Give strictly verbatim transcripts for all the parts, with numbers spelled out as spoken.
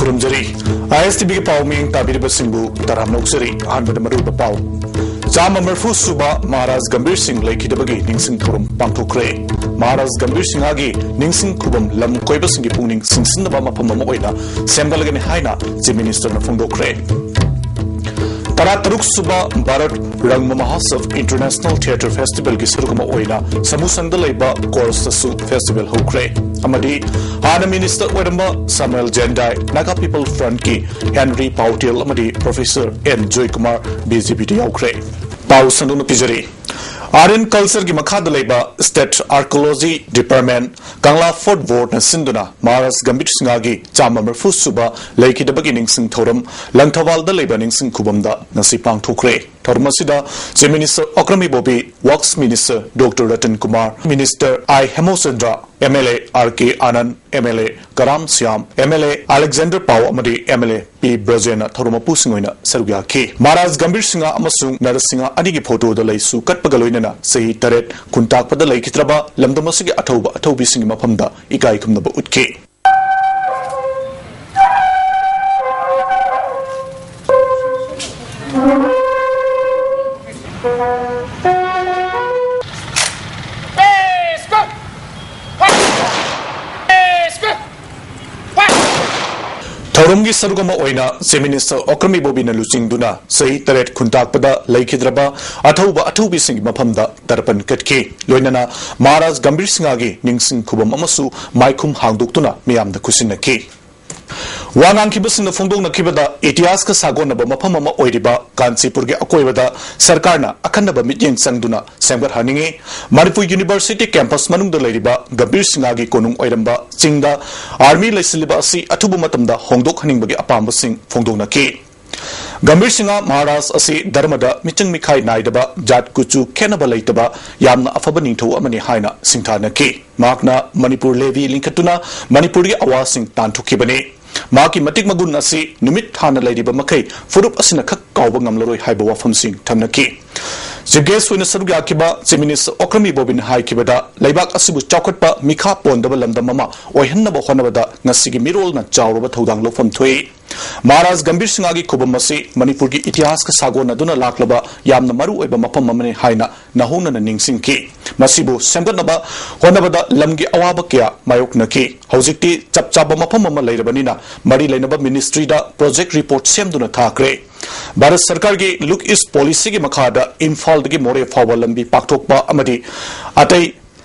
ꯈꯨꯔꯨꯝꯖꯔꯤ꯫ ISTVꯒꯤ ꯄꯥꯎ ꯃꯤꯌꯦꯡ ꯇꯥꯕꯤꯔꯤꯕꯁꯤꯡꯕꯨ ꯇꯔꯥꯝꯅ ꯑꯣꯛꯆꯔꯤ꯫ ꯑꯍꯥꯟꯕꯗ ꯃꯔꯨꯑꯣꯏꯕ ꯄꯥꯎ꯫ ꯆꯥꯝꯃ ꯃꯔꯤꯐꯨ ꯁꯨꯕ ꯃꯍꯥꯔꯥꯖ ꯒꯝꯚꯤꯔ ꯁꯤꯡ ꯂꯩꯈꯤꯗꯕꯒꯤ ꯅꯤꯡꯁꯤꯡ ꯊꯧꯔꯝ ꯄꯥꯡꯊꯣꯛꯈ꯭ꯔꯦ꯫ ꯃꯍꯥꯔꯥꯖ ꯒꯝꯚꯤꯔ ꯁꯤꯡꯍꯒꯤ ꯅꯤꯡꯁꯤꯡ ꯈꯨꯕꯝ ꯂꯝ ꯀꯣꯏꯕꯁꯤꯡꯒꯤ ꯄꯨꯛꯅꯤꯡ ꯆꯤꯡꯁꯤꯟꯅꯕ ꯃꯐꯝ ꯑꯃ ꯑꯣꯏꯅ ꯁꯦꯝꯒꯠꯂꯒꯅꯤ ꯍꯥꯏꯅ Chief Ministerꯅ ꯐꯣꯡꯗꯣꯛꯈ꯭ꯔꯦ꯫ ꯇꯔꯥꯇꯔꯨꯛ ꯁꯨꯕ ꯚꯥꯔꯠ ꯔꯪꯒ ꯃꯍꯣꯠꯁꯕ International Theatre Festivalꯒꯤ ꯁꯔꯨꯛ ꯑꯃ ꯑꯣꯏꯅ ꯁꯃꯨꯁꯪꯗ ꯂꯩꯕ ꯀꯣꯔꯁꯇꯁꯨ festival ꯍꯧꯈ꯭ꯔꯦ꯫ ꯑꯃꯗꯤ ꯍꯥꯟꯅ Minister ꯑꯣꯏꯔꯝꯕ ꯁꯥꯃꯨꯑꯦꯜ ꯖꯦꯟꯗꯥꯏ, Naga People Frontꯀꯤ ꯍꯦꯟꯔꯤ ꯄꯥꯎꯇꯦꯜ ꯑꯃꯗꯤ Professor N ꯖꯣꯏꯀꯨꯃꯥꯔ BJPꯗ ꯌꯥꯎꯈ꯭ꯔꯦ꯫ ꯄꯥꯎ ꯁꯟꯗꯣꯛꯅ ꯄꯤꯖꯔꯤ꯫ Art and Cultureꯒꯤ ꯃꯈꯥꯗ ꯂꯩꯕ State Archaeology Department, ꯀꯪꯂꯥ Fort Boardꯅ ꯁꯤꯟꯗꯨꯅ ꯃꯍꯥꯔꯥꯖ ꯒꯝꯚꯤꯔ ꯁꯤꯡꯍꯒꯤ ꯆꯥꯝꯃ ꯃꯔꯤꯐꯨ ꯁꯨꯕ ꯂꯩꯈꯤꯗꯕꯒꯤ ꯅꯤꯡꯁꯤꯡ ꯊꯧꯔꯝ ꯂꯪꯊꯕꯥꯜꯗ ꯂꯩꯕ ꯅꯤꯡꯁꯤꯡ ꯈꯨꯕꯝꯗ ꯉꯁꯤ ꯄꯥꯡꯊꯣꯛꯈ꯭ꯔꯦ꯫ ꯊꯧꯔꯝ ꯑꯁꯤꯗ Chief Minister Okram Ibobi, Works Minister Doctor Ratan Kumar, Minister I Hemochandra, MLA R K Anand, MLA Karam Shyam, MLA Alexander Pou ꯑꯃꯗꯤ MLA P ꯕ꯭ꯔꯖꯦꯟꯅ ꯊꯧꯔꯝ ꯃꯄꯨꯁꯤꯡ ꯑꯣꯏꯅ ꯁꯔꯨꯛ ꯌꯥꯈꯤ꯫ ꯃꯍꯥꯔꯥꯖ ꯒꯝꯚꯤꯔ ꯁꯤꯡꯍ ꯑꯃꯁꯨꯡ ꯅꯔꯁꯤꯡꯍ ꯑꯅꯤꯒꯤ ꯐꯣꯇꯣꯗ ꯂꯩꯁꯨ ꯀꯠꯄꯒ ꯂꯣꯏꯅꯅ ꯆꯍꯤ ꯇꯔꯦꯠ ꯈꯨꯟꯇꯥꯛꯄꯗ ꯂꯩꯈꯤꯗ꯭ꯔꯕ ꯂꯝꯗꯝ ꯑꯁꯤꯒꯤ ꯑꯊꯧꯕ ꯑꯊꯧꯕꯤꯁꯤꯡꯒꯤ ꯃꯐꯝꯗ ꯏꯀꯥꯏ ꯈꯨꯝꯅꯕ ꯎꯠꯈꯤ꯫ ꯊꯧꯔꯝꯒꯤ ꯁꯔꯨꯛ ꯑꯃ ꯑꯣꯏꯅ Chief Minister ꯑꯣꯀ꯭ꯔꯝ ꯏꯕꯣꯕꯤꯅ ꯂꯨꯆꯤꯡꯗꯨꯅ ꯆꯍꯤ ꯇꯔꯦꯠ ꯈꯨꯟꯇꯥꯛꯄꯗ ꯂꯩꯈꯤꯗ꯭ꯔꯕ ꯑꯊꯧꯕ ꯑꯊꯧꯕꯤꯁꯤꯡꯒꯤ ꯃꯐꯝꯗ ꯇꯔꯄꯟ ꯀꯠꯈꯤ꯫ ꯂꯣꯏꯅꯅ ꯃꯍꯥꯔꯥꯖ ꯒꯝꯚꯤꯔ ꯁꯤꯡꯍꯒꯤ ꯅꯤꯡꯁꯤꯡ ꯈꯨꯕꯝ ꯑꯃꯁꯨ ꯃꯥꯏꯈꯨꯝ ꯍꯥꯡꯗꯣꯛꯇꯨꯅ ꯃꯤꯌꯥꯝꯗ ꯈꯨꯠꯁꯤꯟꯅꯈꯤ꯫ ꯋꯥ ꯉꯥꯡꯈꯤꯕꯁꯤꯡꯅ ꯐꯣꯡꯗꯣꯛꯅꯈꯤꯕꯗ ꯏꯇꯤꯍꯥꯁꯀ ꯁꯥꯒꯣꯟꯅꯕ ꯃꯐꯝ ꯑꯃ ꯑꯣꯏꯔꯤꯕ ꯀꯥꯟꯆꯤꯄꯨꯔꯒꯤ ꯑꯀꯣꯏꯕꯗ ꯁꯔꯀꯥꯔꯅ ꯑꯈꯟꯅꯕ ꯃꯤꯠꯌꯦꯡ ꯆꯪꯗꯨꯅ ꯁꯦꯝꯒꯠꯍꯟꯅꯤꯡꯏ꯫ ꯃꯅꯤꯄꯨꯔ University campus ꯃꯅꯨꯡꯗ ꯂꯩꯔꯤꯕ ꯒꯝꯚꯤꯔ ꯁꯤꯡꯍꯒꯤ ꯀꯣꯅꯨꯡ ꯑꯣꯏꯔꯝꯕ ꯆꯤꯡꯗ army ꯂꯩꯁꯤꯜꯂꯤꯕ ꯑꯁꯤ ꯑꯊꯨꯕ ꯃꯇꯝꯗ ꯍꯣꯡꯗꯣꯛꯍꯟꯅꯤꯡꯕꯒꯤ ꯑꯄꯥꯝꯕꯁꯤꯡ ꯐꯣꯡꯗꯣꯛꯅꯈꯤ꯫ ꯒꯝꯚꯤꯔ ꯁꯤꯡꯍ ꯃꯍꯥꯔꯥꯖ ꯑꯁꯤ ꯙꯔꯃꯗ ꯃꯤꯆꯪ ꯃꯤꯈꯥꯏ ꯅꯥꯏꯗꯕ, ꯖꯥꯠ ꯀꯨꯆꯨ ꯈꯦꯠꯅꯕ ꯂꯩꯇꯕ ꯌꯥꯝꯅ ꯑꯐꯕ ꯅꯤꯡꯊꯧ ꯑꯃꯅꯤ ꯍꯥꯏꯅ ꯁꯤꯡꯊꯥꯅꯈꯤ꯫ ꯃꯍꯥꯛꯅ ꯃꯅꯤꯄꯨꯔ levy ꯂꯤꯡꯈꯠꯇꯨꯅ ꯃꯅꯤꯄꯨꯔꯒꯤ ꯑꯋꯥꯁꯤꯡ ꯇꯥꯟꯊꯣꯛꯈꯤꯕꯅꯤ꯫ ꯃꯍꯥꯛꯀꯤ ꯃꯇꯤꯛ ꯃꯒꯨꯟ ꯑꯁꯤ ꯅꯨꯃꯤꯠ ꯊꯥꯅ ꯂꯩꯔꯤꯕ ꯃꯈꯩ ꯐꯨꯔꯨꯞ ꯑꯁꯤꯅ ꯈꯛ ꯀꯥꯎꯕ ꯉꯝꯂꯔꯣꯏ ꯍꯥꯏꯕ ꯋꯥꯐꯝꯁꯤꯡ ꯊꯝꯅꯈꯤ꯫ ꯆꯤꯐ ꯒꯦꯁ ꯑꯣꯏꯅ ꯁꯔꯨꯛ ꯌꯥꯈꯤꯕ ꯆꯤꯐ ꯃꯤꯅꯤꯁꯇꯔ ꯑꯣꯀ꯭ꯔꯃꯤ ꯕꯣꯕꯤꯟ ꯍꯥꯏꯈꯤꯕꯗ, ꯂꯩꯕꯥꯛ ꯑꯁꯤꯕꯨ ꯆꯥꯎꯈꯠꯄ ꯃꯤꯈꯥ ꯄꯣꯟꯗꯕ ꯂꯝꯗꯝ ꯑꯃ ꯑꯣꯏꯍꯟꯅꯕ ꯍꯣꯠꯅꯕꯗ ꯉꯁꯤꯒꯤ ꯃꯤꯔꯣꯜꯅ ꯆꯥꯎꯔꯕ ꯊꯧꯗꯥꯡ ꯂꯧꯐꯝ ꯊꯣꯛꯏ꯫ ꯃꯍꯥꯔꯥꯖ ꯒꯝꯚꯤꯔ ꯁꯤꯡꯍꯒꯤ ꯈꯨꯕꯝ ꯑꯁꯤ ꯃꯅꯤꯄꯨꯔꯒꯤ ꯏꯇꯤꯍꯥꯁꯀ ꯁꯥꯒꯣꯟꯅꯗꯨꯅ ꯂꯥꯛꯂꯕ ꯌꯥꯝꯅ ꯃꯔꯨ ꯑꯣꯏꯕ ꯃꯐꯝ ꯑꯃꯅꯤ ꯍꯥꯏꯅ ꯅꯧꯍꯧꯅꯅ ꯅꯤꯡꯁꯤꯡꯈꯤ꯫ ꯃꯁꯤꯕꯨ ꯁꯦꯝꯒꯠꯅꯕ ꯍꯣꯠꯅꯕꯗ ꯂꯝꯒꯤ ꯑꯋꯥꯕ ꯀꯌꯥ ꯃꯥꯌꯣꯛꯅꯈꯤ꯫ ꯍꯧꯖꯤꯛꯇꯤ ꯆꯞ ꯆꯥꯕ ꯃꯐꯝ ꯑꯃ ꯂꯩꯔꯕꯅꯤꯅ, ꯃꯔꯤ ꯂꯩꯅꯕ ꯃꯤꯅꯤꯁꯇ꯭ꯔꯤꯗ ꯄ꯭ꯔꯣꯖꯦꯛ ꯔꯤꯄꯣꯔꯠ ꯁꯦꯝꯗꯨꯅ ꯊꯥꯈ꯭ꯔꯦ꯫ ꯚꯥꯔꯠ ꯁꯔꯀꯥꯔꯒꯤ ꯂꯨꯛ ꯏꯁ ꯄꯣꯂꯤꯁꯤꯒꯤ ꯃꯈꯥꯗ ꯏꯝꯐꯥꯜꯗꯒꯤ ꯃꯣꯔꯦ ꯐꯥꯎꯕ ꯂꯝꯕꯤ ꯄꯥꯛꯊꯣꯛꯄ ꯑꯃꯗꯤ ꯑꯇꯩ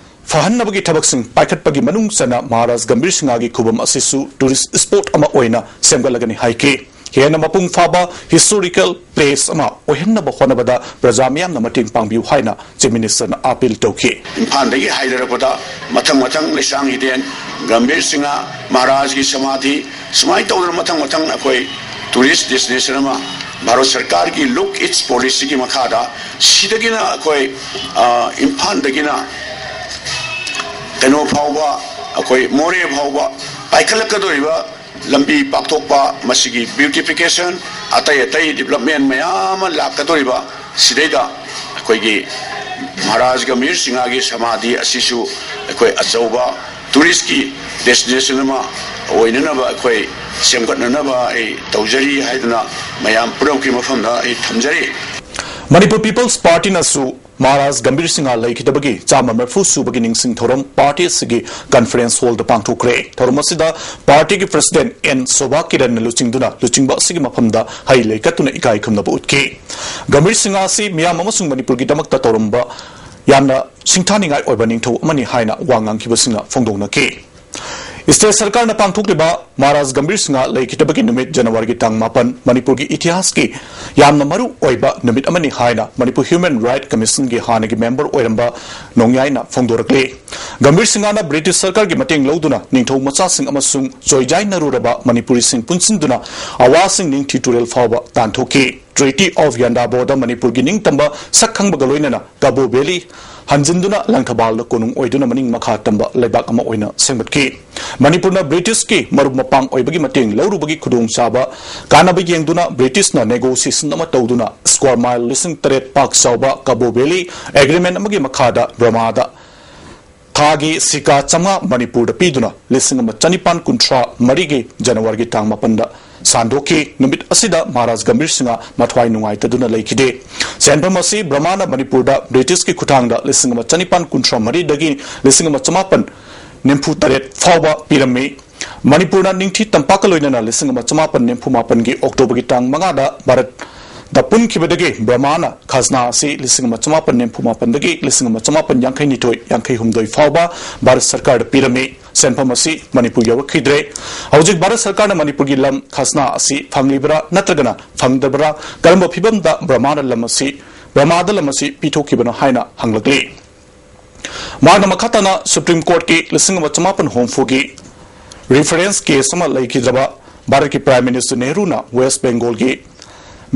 ꯐꯍꯟꯅꯕꯒꯤ ꯊꯕꯛꯁꯤꯡ ꯄꯥꯏꯈꯠꯄꯒꯤ ꯃꯅꯨꯡ ꯆꯟꯅ ꯃꯍꯥꯔꯥꯖ ꯒꯝꯚꯤꯔ ꯁꯤꯡꯍꯒꯤ ꯈꯨꯕꯝ ꯑꯁꯤꯁꯨ ꯇꯨꯔꯤꯁ ꯁ꯭ꯄꯣꯠ ꯑꯃ ꯑꯣꯏꯅ ꯁꯦꯝꯒꯠꯂꯒꯅꯤ ꯍꯥꯏꯈꯤ꯫ ꯍꯦꯟꯅ ꯃꯄꯨꯡ ꯐꯥꯕ ꯍꯤꯁꯇꯣꯔꯤꯀꯦꯜ ꯄ꯭ꯂꯦꯁ ꯑꯃ ꯑꯣꯏꯍꯟꯅꯕ ꯍꯣꯠꯅꯕꯗ ꯄ꯭ꯔꯖꯥ ꯃꯤꯌꯥꯝꯅ ꯃꯇꯦꯡ ꯄꯥꯡꯕꯤꯌꯨ ꯍꯥꯏꯅ ꯆꯤꯐ ꯃꯤꯅꯤꯁꯇꯔꯅ ꯑꯥꯄꯤꯜ ꯇꯧꯈꯤ꯫ ꯏꯝꯐꯥꯜꯗꯒꯤ ꯍꯥꯏꯗꯔꯛꯄꯗ ꯃꯊꯪ ꯃꯊꯪ ꯂꯩꯁꯥꯡ ꯍꯤꯗꯦꯟ, ꯒꯝꯚꯤꯔ ꯁꯤꯡꯍ ꯃꯍꯥꯔꯥꯖꯒꯤ ꯁꯃꯥꯙꯤ, ꯁꯨꯃꯥꯏꯅ ꯇꯧꯗꯅ ꯃꯊꯪ ꯃꯊꯪ ꯑꯩꯈꯣꯏ ꯇꯨꯔꯤꯁ ꯗꯦꯁꯇꯤꯅꯦꯁꯟ ꯑꯃ ꯚꯥꯔꯠ ꯁꯔꯀꯥꯔꯒꯤ ꯂꯨꯛ ꯏꯁ ꯄꯣꯂꯤꯁꯤꯒꯤ ꯃꯈꯥꯗ ꯁꯤꯗꯒꯤꯅ ꯑꯩꯈꯣꯏ, ꯑ, ꯏꯝꯐꯥꯜꯗꯒꯤꯅ ꯀꯩꯅꯣ ꯐꯥꯎꯕ, ꯑꯩꯈꯣꯏ ꯃꯣꯔꯦ ꯐꯥꯎꯕ ꯄꯥꯏꯈꯠꯂꯛꯀꯗꯧꯔꯤꯕ ꯂꯝꯕꯤ ꯄꯥꯛꯊꯣꯛꯄ, ꯃꯁꯤꯒꯤ ꯕ꯭ꯌꯨꯇꯤꯐꯤꯀꯦꯁꯟ, ꯑꯇꯩ ꯑꯇꯩ ꯗꯤꯕꯂꯞꯃꯦꯟ ꯃꯌꯥꯝ ꯑꯃ ꯂꯥꯛꯀꯗꯧꯔꯤꯕ, ꯁꯤꯗꯩꯗ ꯑꯩꯈꯣꯏꯒꯤ ꯃꯍꯥꯔꯥꯖ ꯒꯝꯚꯤꯔ ꯁꯤꯡꯍꯒꯤ ꯁꯃꯥꯙꯤ ꯑꯁꯤꯁꯨ ꯑꯩꯈꯣꯏ ꯑꯆꯧꯕ ꯇꯨꯔꯤꯁꯀꯤ ꯗꯦꯁꯇꯤꯅꯦꯁꯟ ꯑꯃ ꯑꯣꯏꯅꯅꯕ ꯑꯩꯈꯣꯏ ꯁꯦꯝꯒꯠꯅꯅꯕ ꯑꯩ ꯇꯧꯖꯔꯤ ꯍꯥꯏꯗꯨꯅ ꯃꯌꯥꯝ ꯄꯨꯝꯅꯃꯛꯀꯤ ꯃꯐꯝꯗ ꯑꯩ ꯊꯝꯖꯔꯤ꯫ ꯃꯅꯤꯄꯨꯔ ꯄꯤꯄꯜꯁ ꯄꯥꯔꯇꯤꯅꯁꯨ ꯃꯍꯥꯔꯥꯖ ꯒꯝꯚꯤꯔ ꯁꯤꯡꯍ ꯂꯩꯈꯤꯗꯕꯒꯤ ꯆꯥꯝꯃ ꯃꯔꯤꯐꯨ ꯁꯨꯕꯒꯤ ꯅꯤꯡꯁꯤꯡ ꯊꯧꯔꯝ ꯄꯥꯔꯇꯤ ꯑꯁꯤꯒꯤ ꯀꯟꯐꯔꯦꯟꯁ ꯍꯣꯜꯗ ꯄꯥꯡꯊꯣꯛꯈ꯭ꯔꯦ꯫ ꯊꯧꯔꯝ ꯑꯁꯤꯗ ꯄꯥꯔꯇꯤꯒꯤ ꯄ꯭ꯔꯁꯤꯗꯦꯟꯠ ꯑꯦꯟ ꯁꯣꯚꯥ ꯀꯤꯔꯟꯅ ꯂꯨꯆꯤꯡꯗꯨꯅ ꯂꯨꯆꯤꯡꯕ ꯑꯁꯤꯒꯤ ꯃꯐꯝꯗ ꯍꯩ ꯂꯩ ꯀꯠꯇꯨꯅ ꯏꯀꯥꯏ ꯈꯨꯝꯅꯕ ꯎꯠꯈꯤ꯫ ꯒꯝꯚꯤꯔ ꯁꯤꯡꯍ ꯑꯁꯤ ꯃꯤꯌꯥꯝ ꯑꯃꯁꯨꯡ ꯃꯅꯤꯄꯨꯔꯒꯤꯗꯃꯛꯇ ꯇꯧꯔꯝꯕ ꯌꯥꯝꯅ ꯁꯤꯡꯊꯥꯅꯤꯡꯉꯥꯏ ꯑꯣꯏꯕ ꯅꯤꯡꯊꯧ ꯑꯃꯅꯤ ꯍꯥꯏꯅ ꯋꯥ ꯉꯥꯡꯈꯤꯕꯁꯤꯡꯅ ꯐꯣꯡꯗꯣꯛꯅꯈꯤ꯫ ꯁ꯭ꯇꯦꯠ ꯁꯔꯀꯥꯔꯅ ꯄꯥꯡꯊꯣꯛꯂꯤꯕ ꯃꯍꯥꯔꯥꯖ ꯒꯝꯚꯤꯔ ꯁꯤꯡꯍ ꯂꯩꯈꯤꯗꯕꯒꯤ ꯅꯨꯃꯤꯠ ꯖꯅꯋꯥꯔꯤꯒꯤ ꯇꯥꯡ ꯃꯥꯄꯟ ꯃꯅꯤꯄꯨꯔꯒꯤ ꯏꯇꯤꯍꯥꯁꯀꯤ ꯌꯥꯝꯅ ꯃꯔꯨ ꯑꯣꯏꯕ ꯅꯨꯃꯤꯠ ꯑꯃꯅꯤ ꯍꯥꯏꯅ ꯃꯅꯤꯄꯨꯔ ꯍ꯭ꯌꯨꯃꯦꯟ ꯔꯥꯏꯠ ꯀꯃꯤꯁꯟꯒꯤ ꯍꯥꯟꯅꯒꯤ ꯃꯦꯝꯕꯔ ꯑꯣꯏꯔꯝꯕ ꯅꯣꯡꯌꯥꯏꯅ ꯐꯣꯡꯗꯣꯔꯛꯂꯤ꯫ ꯒꯝꯚꯤꯔ ꯁꯤꯡꯍꯅ ꯕ꯭ꯔꯤꯇꯤꯁ ꯁꯔꯀꯥꯔꯒꯤ ꯃꯇꯦꯡ ꯂꯧꯗꯨꯅ ꯅꯤꯡꯊꯧ ꯃꯆꯥꯁꯤꯡ ꯑꯃꯁꯨꯡ ꯆꯣꯏꯖꯥꯏꯅꯔꯨꯔꯕ ꯃꯅꯤꯄꯨꯔꯤꯁꯤꯡ ꯄꯨꯟꯁꯤꯟꯗꯨꯅ ꯑꯋꯥꯁꯤꯡ ꯅꯤꯡꯊꯤ ꯇꯨꯔꯦꯜ ꯐꯥꯎꯕ ꯇꯥꯟꯊꯣꯛꯈꯤ꯫ Treaty of Yandabo ꯗ ꯃꯅꯤꯄꯨꯔꯒꯤ ꯅꯤꯡꯇꯝꯕ ꯁꯛ ꯈꯪꯕꯒ ꯂꯣꯏꯅꯅ ꯀꯕꯣ ꯚꯦꯂꯤ ꯍꯟꯖꯤꯟꯗꯨꯅ ꯂꯪꯊꯕꯥꯜꯗ ꯀꯣꯅꯨꯡ ꯑꯣꯏꯗꯨꯅ ꯃꯅꯤꯡ ꯃꯈꯥ ꯇꯝꯕ ꯂꯩꯕꯥꯛ ꯑꯃ ꯑꯣꯏꯅ ꯁꯦꯝꯒꯠꯈꯤ꯫ ꯃꯅꯤꯄꯨꯔꯅ ꯕ꯭ꯔꯤꯇꯤꯁꯀꯤ ꯃꯔꯨꯞ ꯃꯄꯥꯡ ꯑꯣꯏꯕꯒꯤ ꯃꯇꯦꯡ ꯂꯧꯔꯨꯕꯒꯤ ꯈꯨꯗꯣꯡꯆꯥꯕ ꯀꯥꯟꯅꯕ ꯌꯦꯡꯗꯨꯅ ꯕ꯭ꯔꯤꯇꯤꯁꯅ negotiation ꯑꯃ ꯇꯧꯗꯨꯅ square mile ꯂꯤꯁꯤꯡ ꯇꯔꯦꯠ ꯄꯥꯛ ꯆꯥꯎꯕ ꯀꯕꯣ ꯚꯦꯂꯤ agreement ꯑꯃꯒꯤ ꯃꯈꯥꯗ ꯕꯔꯃꯥꯗ ꯊꯥꯒꯤ ꯁꯤꯀꯥ ꯆꯥꯝꯃꯉꯥ ꯃꯅꯤꯄꯨꯔꯗ ꯄꯤꯗꯨꯅ ꯂꯤꯁꯤꯡ ꯑꯃ ꯆꯅꯤꯄꯥꯟ ꯀꯨꯟꯊ꯭ꯔꯥ ꯃꯔꯤꯒꯤ ꯖꯅꯋꯥꯔꯤꯒꯤ ꯇꯥꯡ ꯃꯥꯄꯟꯗ ꯁꯥꯟꯗꯣꯛꯈꯤ꯫ ꯅꯨꯃꯤꯠ ꯑꯁꯤꯗ ꯃꯍꯥꯔꯥꯖ ꯒꯝꯚꯤꯔ ꯁꯤꯡꯍ ꯃꯊ꯭ꯋꯥꯏ ꯅꯨꯡꯉꯥꯏꯇꯗꯨꯅ ꯂꯩꯈꯤꯗꯦ꯫ ꯁꯦꯟꯐꯝ ꯑꯁꯤ ꯕ꯭ꯔꯍꯃꯅ ꯃꯅꯤꯄꯨꯔꯗ ꯕ꯭ꯔꯤꯇꯤꯁꯀꯤ ꯈꯨꯠꯊꯥꯡꯗ ꯂꯤꯁꯤꯡ ꯑꯃ ꯆꯅꯤꯄꯥꯟ ꯀꯨꯟꯊ꯭ꯔꯥ ꯃꯔꯤꯗꯒꯤ ꯂꯤꯁꯤꯡ ꯑꯃ ꯆꯃꯥꯄꯟ ꯅꯤꯐꯨ ꯇꯔꯦꯠ ꯐꯥꯎꯕ ꯄꯤꯔꯝꯃꯤ꯫ ꯃꯅꯤꯄꯨꯔꯅ ꯅꯤꯡꯊꯤ ꯇꯝꯄꯥꯛꯀ ꯂꯣꯏꯅꯅ ꯂꯤꯁꯤꯡ ꯑꯃ ꯆꯃꯥꯄꯟ ꯅꯤꯐꯨ ꯃꯥꯄꯟꯒꯤ ꯑꯣꯛꯇꯣꯕꯔꯒꯤ ꯇꯥꯡ ꯃꯉꯥꯗ ꯚꯥꯔꯠꯇ ꯄꯨꯟꯈꯤꯕꯗꯒꯤ ꯕ꯭ꯔꯍꯃꯅ ꯈꯖꯅꯥ ꯑꯁꯤ ꯂꯤꯁꯤꯡ ꯑꯃ ꯆꯃꯥꯄꯟ ꯅꯤꯐꯨ ꯃꯥꯄꯟꯗꯒꯤ ꯂꯤꯁꯤꯡ ꯑꯃ ꯆꯃꯥꯄꯟ ꯌꯥꯡꯈꯩ ꯅꯤꯊꯣꯏ ꯌꯥꯡꯈꯩ ꯍꯨꯝꯗꯣꯏ ꯐꯥꯎꯕ ꯚꯥꯔꯠ ꯁꯔꯀꯥꯔꯗ ꯄꯤꯔꯝꯃꯤ꯫ ꯁꯦꯟꯐꯝ ꯑꯁꯤ ꯃꯅꯤꯄꯨꯔ ꯌꯧꯔꯛꯈꯤꯗ꯭ꯔꯦ꯫ ꯍꯧꯖꯤꯛ ꯚꯥꯔꯠ ꯁꯔꯀꯥꯔꯅ ꯃꯅꯤꯄꯨꯔꯒꯤ ꯂꯝ ꯈꯖꯅꯥ ꯑꯁꯤ ꯐꯪꯂꯤꯕ꯭ꯔꯥ ꯅꯠꯇ꯭ꯔꯒꯅ ꯐꯪꯗꯕ꯭ꯔꯥ? ꯀꯔꯝꯕ ꯐꯤꯕꯝꯗ ꯕ꯭ꯔꯍꯃꯅ ꯂꯝ ꯑꯁꯤ, ꯕ꯭ꯔꯍꯃꯗ ꯂꯝ ꯑꯁꯤ ꯄꯤꯊꯣꯛꯈꯤꯕꯅꯣ ꯍꯥꯏꯅ ꯍꯪꯂꯛꯂꯤ꯫ ꯃꯍꯥꯛꯅ ꯃꯈꯥ ꯇꯥꯅ ꯁꯨꯄ꯭ꯔꯤꯝ ꯀꯣꯔꯠꯀꯤ ꯂꯤꯁꯤꯡ ꯑꯃ ꯆꯃꯥꯄꯟ ꯍꯨꯝꯐꯨꯒꯤ reference case ꯑꯃ ꯂꯩꯈꯤꯗ꯭ꯔꯕ ꯚꯥꯔꯠꯀꯤ Prime Minister ꯅꯦꯍꯔꯨꯅ ꯋꯦꯁ꯭ꯠ ꯕꯦꯡꯒꯣꯜꯒꯤ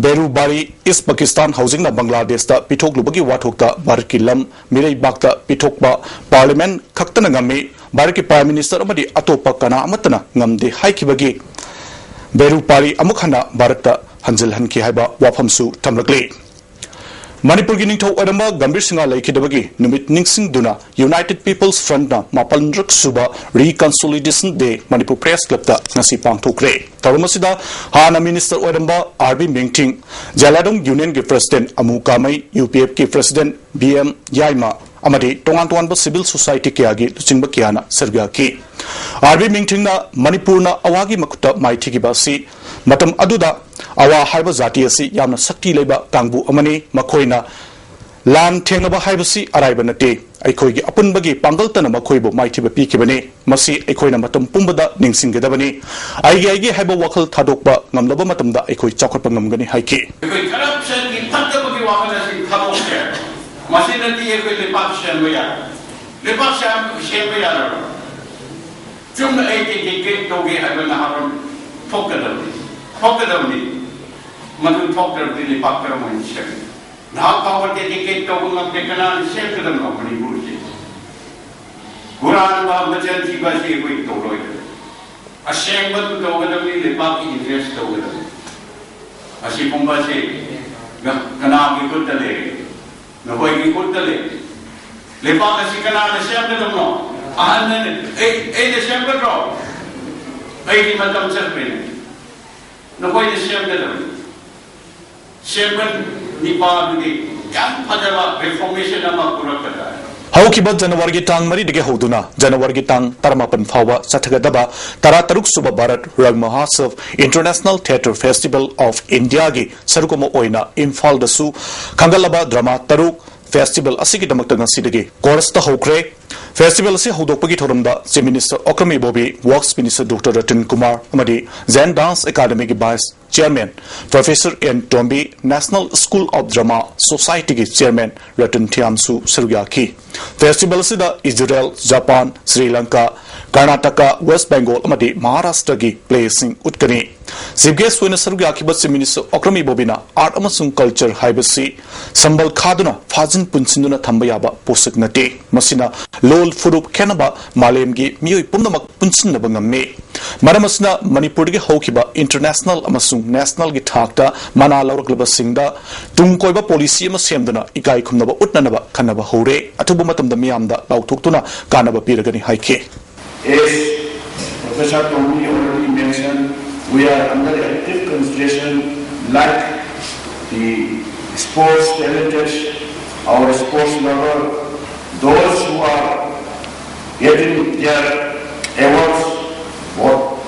ꯕꯦꯔꯨꯕꯥꯔꯤ, ꯏꯁ꯭ꯠ ꯄꯥꯀꯤꯁꯇꯥꯟ, ꯍꯧꯖꯤꯛꯅ ꯕꯪꯒ꯭ꯂꯥꯗꯦꯁꯇ ꯄꯤꯊꯣꯛꯂꯨꯕꯒꯤ ꯋꯥꯊꯣꯛꯇ ꯚꯥꯔꯠꯀꯤ ꯂꯝ ꯃꯤꯔꯩꯕꯥꯛꯇ ꯄꯤꯊꯣꯛꯄ ꯄꯥꯔꯂꯤꯌꯥꯃꯦꯟꯠ ꯈꯛꯇꯅ ꯉꯝꯃꯤ, ꯚꯥꯔꯠꯀꯤ Prime Minister ꯑꯃꯗꯤ ꯑꯇꯣꯞꯄ ꯀꯅꯥ ꯑꯃꯠꯇꯅ ꯉꯝꯗꯦ ꯍꯥꯏꯈꯤꯕꯒꯤ ꯕꯦꯔꯨꯕꯥꯔꯤ ꯑꯃꯨꯛ ꯍꯟꯅ ꯚꯥꯔꯠꯇ ꯍꯟꯖꯤꯜꯍꯟꯈꯤ ꯍꯥꯏꯕ ꯋꯥꯐꯝꯁꯨ ꯊꯝꯂꯛꯂꯤ꯫ ꯃꯅꯤꯄꯨꯔꯒꯤ ꯅꯤꯡꯊꯧ ꯑꯣꯏꯔꯝꯕ ꯒꯝꯚꯤꯔ ꯁꯤꯡꯍ ꯂꯩꯈꯤꯗꯕꯒꯤ ꯅꯨꯃꯤꯠ ꯅꯤꯡꯁꯤꯡꯗꯨꯅ United People's Front ꯅ ꯃꯥꯄꯜꯔꯛ ꯁꯨꯕ Reconciliation Day Manipur Press Club ꯇ ꯉꯁꯤ ꯄꯥꯡꯊꯣꯛꯈ꯭ꯔꯦ꯫ ꯊꯧꯔꯝ ꯑꯁꯤꯗ ꯍꯥꯟꯅ Minister ꯑꯣꯏꯔꯝꯕ ꯑꯥꯔ ꯕꯤ ꯃꯤꯡꯊꯤꯡ, ꯖꯦꯂꯥꯗꯣꯡ Union ꯒꯤ President ꯑꯃꯨ ꯀꯥꯃꯩ, ꯌꯨ ꯄꯤ ꯑꯦꯐ ꯀꯤ President ꯕꯤ ꯑꯦꯝ ꯌꯥꯏꯃ ꯑꯃꯗꯤ ꯇꯣꯉꯥꯟ ꯇꯣꯉꯥꯟꯕ civil society ꯀꯌꯥꯒꯤ ꯂꯨꯆꯤꯡꯕ ꯀꯌꯥꯅ ꯁꯔꯨꯛ ꯌꯥꯈꯤ꯫ ꯑꯥꯔ ꯕꯤ ꯃꯤꯡꯊꯤꯡꯅ ꯃꯅꯤꯄꯨꯔꯅ ꯑꯋꯥꯒꯤ ꯃꯈꯨꯠꯇ ꯃꯥꯏꯊꯤꯈꯤꯕ ꯑꯁꯤ ꯃꯇꯝ ꯑꯗꯨꯗ ꯑꯋꯥ ꯍꯥꯏꯕ ꯖꯥꯇꯤ ꯑꯁꯤ ꯌꯥꯝꯅ ꯁꯛꯇꯤ ꯂꯩꯕ ꯀꯥꯡꯕꯨ ꯑꯃꯅꯤ꯫ ꯃꯈꯣꯏꯅ ꯂꯥꯟ ꯊꯦꯡꯅꯕ ꯍꯥꯏꯕꯁꯤ ꯑꯔꯥꯏꯕ ꯅꯠꯇꯦ꯫ ꯑꯩꯈꯣꯏꯒꯤ ꯑꯄꯨꯟꯕꯒꯤ ꯄꯥꯡꯒꯜꯇꯅ ꯃꯈꯣꯏꯕꯨ ꯃꯥꯏꯊꯤꯕ ꯄꯤꯈꯤꯕꯅꯤ꯫ ꯃꯁꯤ ꯑꯩꯈꯣꯏꯅ ꯃꯇꯝ ꯄꯨꯝꯕꯗ ꯅꯤꯡꯁꯤꯡꯒꯗꯕꯅꯤ꯫ ꯑꯩꯒꯤ ꯑꯩꯒꯤ ꯍꯥꯏꯕ ꯋꯥꯈꯜ ꯊꯥꯗꯣꯛꯄ ꯉꯝꯂꯕ ꯃꯇꯝꯗ ꯑꯩꯈꯣꯏ ꯆꯥꯎꯈꯠꯄ ꯉꯝꯒꯅꯤ ꯍꯥꯏꯈꯤ꯫ ꯑꯩꯈꯣꯏ corruption ꯒꯤ ꯐꯠꯇꯕꯒꯤ ꯋꯥꯈꯜ ꯑꯁꯤ ꯊꯥꯗꯣꯛꯁꯦ꯫ ꯃꯁꯤ ꯅꯠꯇꯦ ꯑꯩꯈꯣꯏ ꯂꯩꯕꯥꯛ ꯁꯦꯝꯕ ꯌꯥ-, ꯂꯩꯕꯥꯛ ꯁꯦꯝ-, ꯁꯦꯝꯕ ꯌꯥꯔꯔꯣꯏ꯫ ꯆꯨꯝꯅ ꯑꯩ ꯀꯩ ꯀꯩ ꯀꯩ ꯇꯧꯒꯦ ꯍꯥꯏꯕ ꯅꯍꯥꯔꯣꯜ ꯊꯣꯛꯀꯗꯕꯅꯤ, ꯊꯣꯛꯀꯗꯕꯅꯤ꯫ ꯃꯗꯨ ꯊꯣꯛꯇ꯭ꯔꯕꯗꯤ ꯂꯩꯕꯥꯛ ꯀꯔꯝꯍꯥꯏꯅ ꯁꯦꯝꯒꯅꯤ? ꯅꯍꯥꯛ ꯐꯥꯎꯕ ꯗꯦꯗꯤꯀꯦꯠ ꯇꯧꯕ ꯉꯝꯗꯦ, ꯀꯅꯥꯅ ꯁꯦꯝꯒꯗꯕꯅꯣ ꯃꯅꯤꯄꯨꯔꯁꯦ? ꯍꯨꯔꯥꯟꯕ, ꯃꯆꯤꯟ ꯊꯤꯕ ꯑꯁꯤ ꯑꯩꯈꯣꯏ ꯇꯧꯔꯣꯏꯗꯕꯅꯤ꯫ ꯑꯁꯦꯡꯕꯗꯨ ꯇꯧꯒꯗꯕꯅꯤ, ꯂꯩꯕꯥꯛꯀꯤ ꯏꯟꯇꯔꯦꯁ ꯇꯧꯒꯗꯕꯅꯤ꯫ ꯑꯁꯤ ꯄꯨꯝꯕꯁꯦ ꯀꯅꯥꯒꯤ ꯈꯨꯠꯇ ꯂꯩꯔꯤ? ꯅꯈꯣꯏꯒꯤ ꯈꯨꯠꯇ ꯂꯩꯔꯤ꯫ ꯂꯩꯕꯥꯛ ꯑꯁꯤ ꯀꯅꯥꯅ ꯁꯦꯝꯒꯗꯕꯅꯣ? ꯑꯍꯟꯅ ꯑꯩ ꯑꯩꯅ ꯁꯦꯝꯒꯗ꯭ꯔꯣ? ꯑꯩꯒꯤ ꯃꯇꯝ ꯆꯠꯈ꯭ꯔꯦꯅꯦ꯫ ꯅꯈꯣꯏꯅ ꯁꯦꯝꯒꯗꯕꯅꯤ꯫ ꯁꯦꯝꯕ ꯅꯤꯄꯥꯗꯨꯗꯤ ꯌꯥꯝ ꯐꯖꯕ ꯔꯤꯐꯣꯔꯃꯦꯁꯟ ꯑꯃ ꯄꯨꯔꯛꯀꯗ꯭ꯔꯥ? ꯍꯧꯈꯤꯕ ꯖꯅꯋꯥꯔꯤꯒꯤ ꯇꯥꯡ ꯃꯔꯤꯗꯒꯤ ꯍꯧꯗꯨꯅ ꯖꯅꯋꯥꯔꯤꯒꯤ ꯇꯥꯡ ꯇꯔꯥꯃꯥꯄꯟ ꯐꯥꯎꯕ ꯆꯠꯊꯒꯗꯕ ꯇꯔꯥꯇꯔꯨꯛ ꯁꯨꯕ ꯚꯥꯔꯠ ꯔꯪ ꯃꯍꯣꯠꯁꯕ International Theatre Festival of Indiaꯒꯤ ꯁꯔꯨꯛ ꯑꯃ ꯑꯣꯏꯅ ꯏꯝꯐꯥꯜꯗꯁꯨ ꯈꯟꯒꯠꯂꯕ ꯗ꯭ꯔꯃꯥ ꯇꯔꯨꯛ ꯐꯦꯁꯇꯤꯚꯦꯜ ꯑꯁꯤꯒꯤꯗꯃꯛꯇ ꯉꯁꯤꯗꯒꯤ ꯀꯣꯔꯁ ꯇꯧꯍꯧꯈ꯭ꯔꯦ꯫ ꯐꯦꯁꯇꯤꯚꯦꯜ ꯑꯁꯤ ꯍꯧꯗꯣꯛꯄꯒꯤ ꯊꯧꯔꯝꯗ Chief Minister Okram Ibobi, Works Minister Doctor Ratan Kumar ꯑꯃꯗꯤ Zen Dance Academyꯒꯤ Vice Chairman Professor N Tombi, National School of Drama Societyꯒꯤ Chairman ꯔꯇꯟ ꯊꯤꯌꯥꯝꯁꯨ ꯁꯔꯨꯛ ꯌꯥꯈꯤ꯫ ꯐꯦꯁꯇꯤꯚꯦꯜ ꯑꯁꯤꯗ Israel, Japan, Sri Lanka, Karnataka, west Bengal ꯑꯃꯗꯤ ꯃꯍꯥꯔꯥꯁꯇ꯭ꯔꯒꯤ ꯄ꯭ꯂꯦꯁꯤꯡ ꯎꯠꯀꯅꯤ꯫ ꯆꯤꯐ ꯒꯦꯁ ꯑꯣꯏꯅ ꯁꯔꯨꯛ ꯌꯥꯈꯤꯕ Chief Minister ꯑꯣꯀ꯭ꯔꯝ ꯏꯕꯣꯕꯤꯅ ꯑꯥꯔꯠ ꯑꯃꯁꯨꯡ ꯀꯜꯆꯔ ꯍꯥꯏꯕꯁꯤ ꯁꯝꯕꯜ ꯈꯥꯗꯨꯅ ꯐꯥꯖꯤꯟ ꯄꯨꯟꯁꯤꯟꯗꯨꯅ ꯊꯝꯕ ꯌꯥꯕ ꯄꯣꯠꯁꯛ ꯅꯠꯇꯦ꯫ ꯃꯁꯤꯅ ꯂꯣꯜ ꯐꯨꯔꯨꯞ ꯈꯦꯠꯅꯕ ꯃꯥꯂꯦꯝꯒꯤ ꯃꯤꯑꯣꯏ ꯄꯨꯝꯅꯃꯛ ꯄꯨꯟꯁꯤꯟꯅꯕ ꯉꯝꯃꯤ꯫ ꯃꯔꯝ ꯑꯁꯤꯅ ꯃꯅꯤꯄꯨꯔꯗꯒꯤ ꯍꯧꯈꯤꯕ ꯏꯟꯇꯔꯅꯦꯁꯅꯦꯜ ꯑꯃꯁꯨꯡ ꯅꯦꯁꯅꯦꯜꯒꯤ ꯊꯥꯛꯇ ꯃꯅꯥ ꯂꯧꯔꯛꯂꯕꯁꯤꯡꯗ ꯇꯨꯡ ꯀꯣꯏꯕ ꯄꯣꯂꯤꯁꯤ ꯑꯃ ꯁꯦꯝꯗꯨꯅ ꯏꯀꯥꯏ ꯈꯨꯝꯅꯕ ꯎꯠꯅꯅꯕ ꯈꯟꯅꯕ ꯍꯧꯔꯦ꯫ ꯑꯊꯨꯕ ꯃꯇꯝꯗ ꯃꯤꯌꯥꯝꯗ ꯂꯥꯎꯊꯣꯛꯇꯨꯅ ꯀꯥꯟꯅꯕ ꯄꯤꯔꯒꯅꯤ ꯍꯥꯏꯈꯤ꯫ As Professor Tongmi already mentioned, we are under active consideration, like the sports talented, our sports lover, those who are getting their awards, both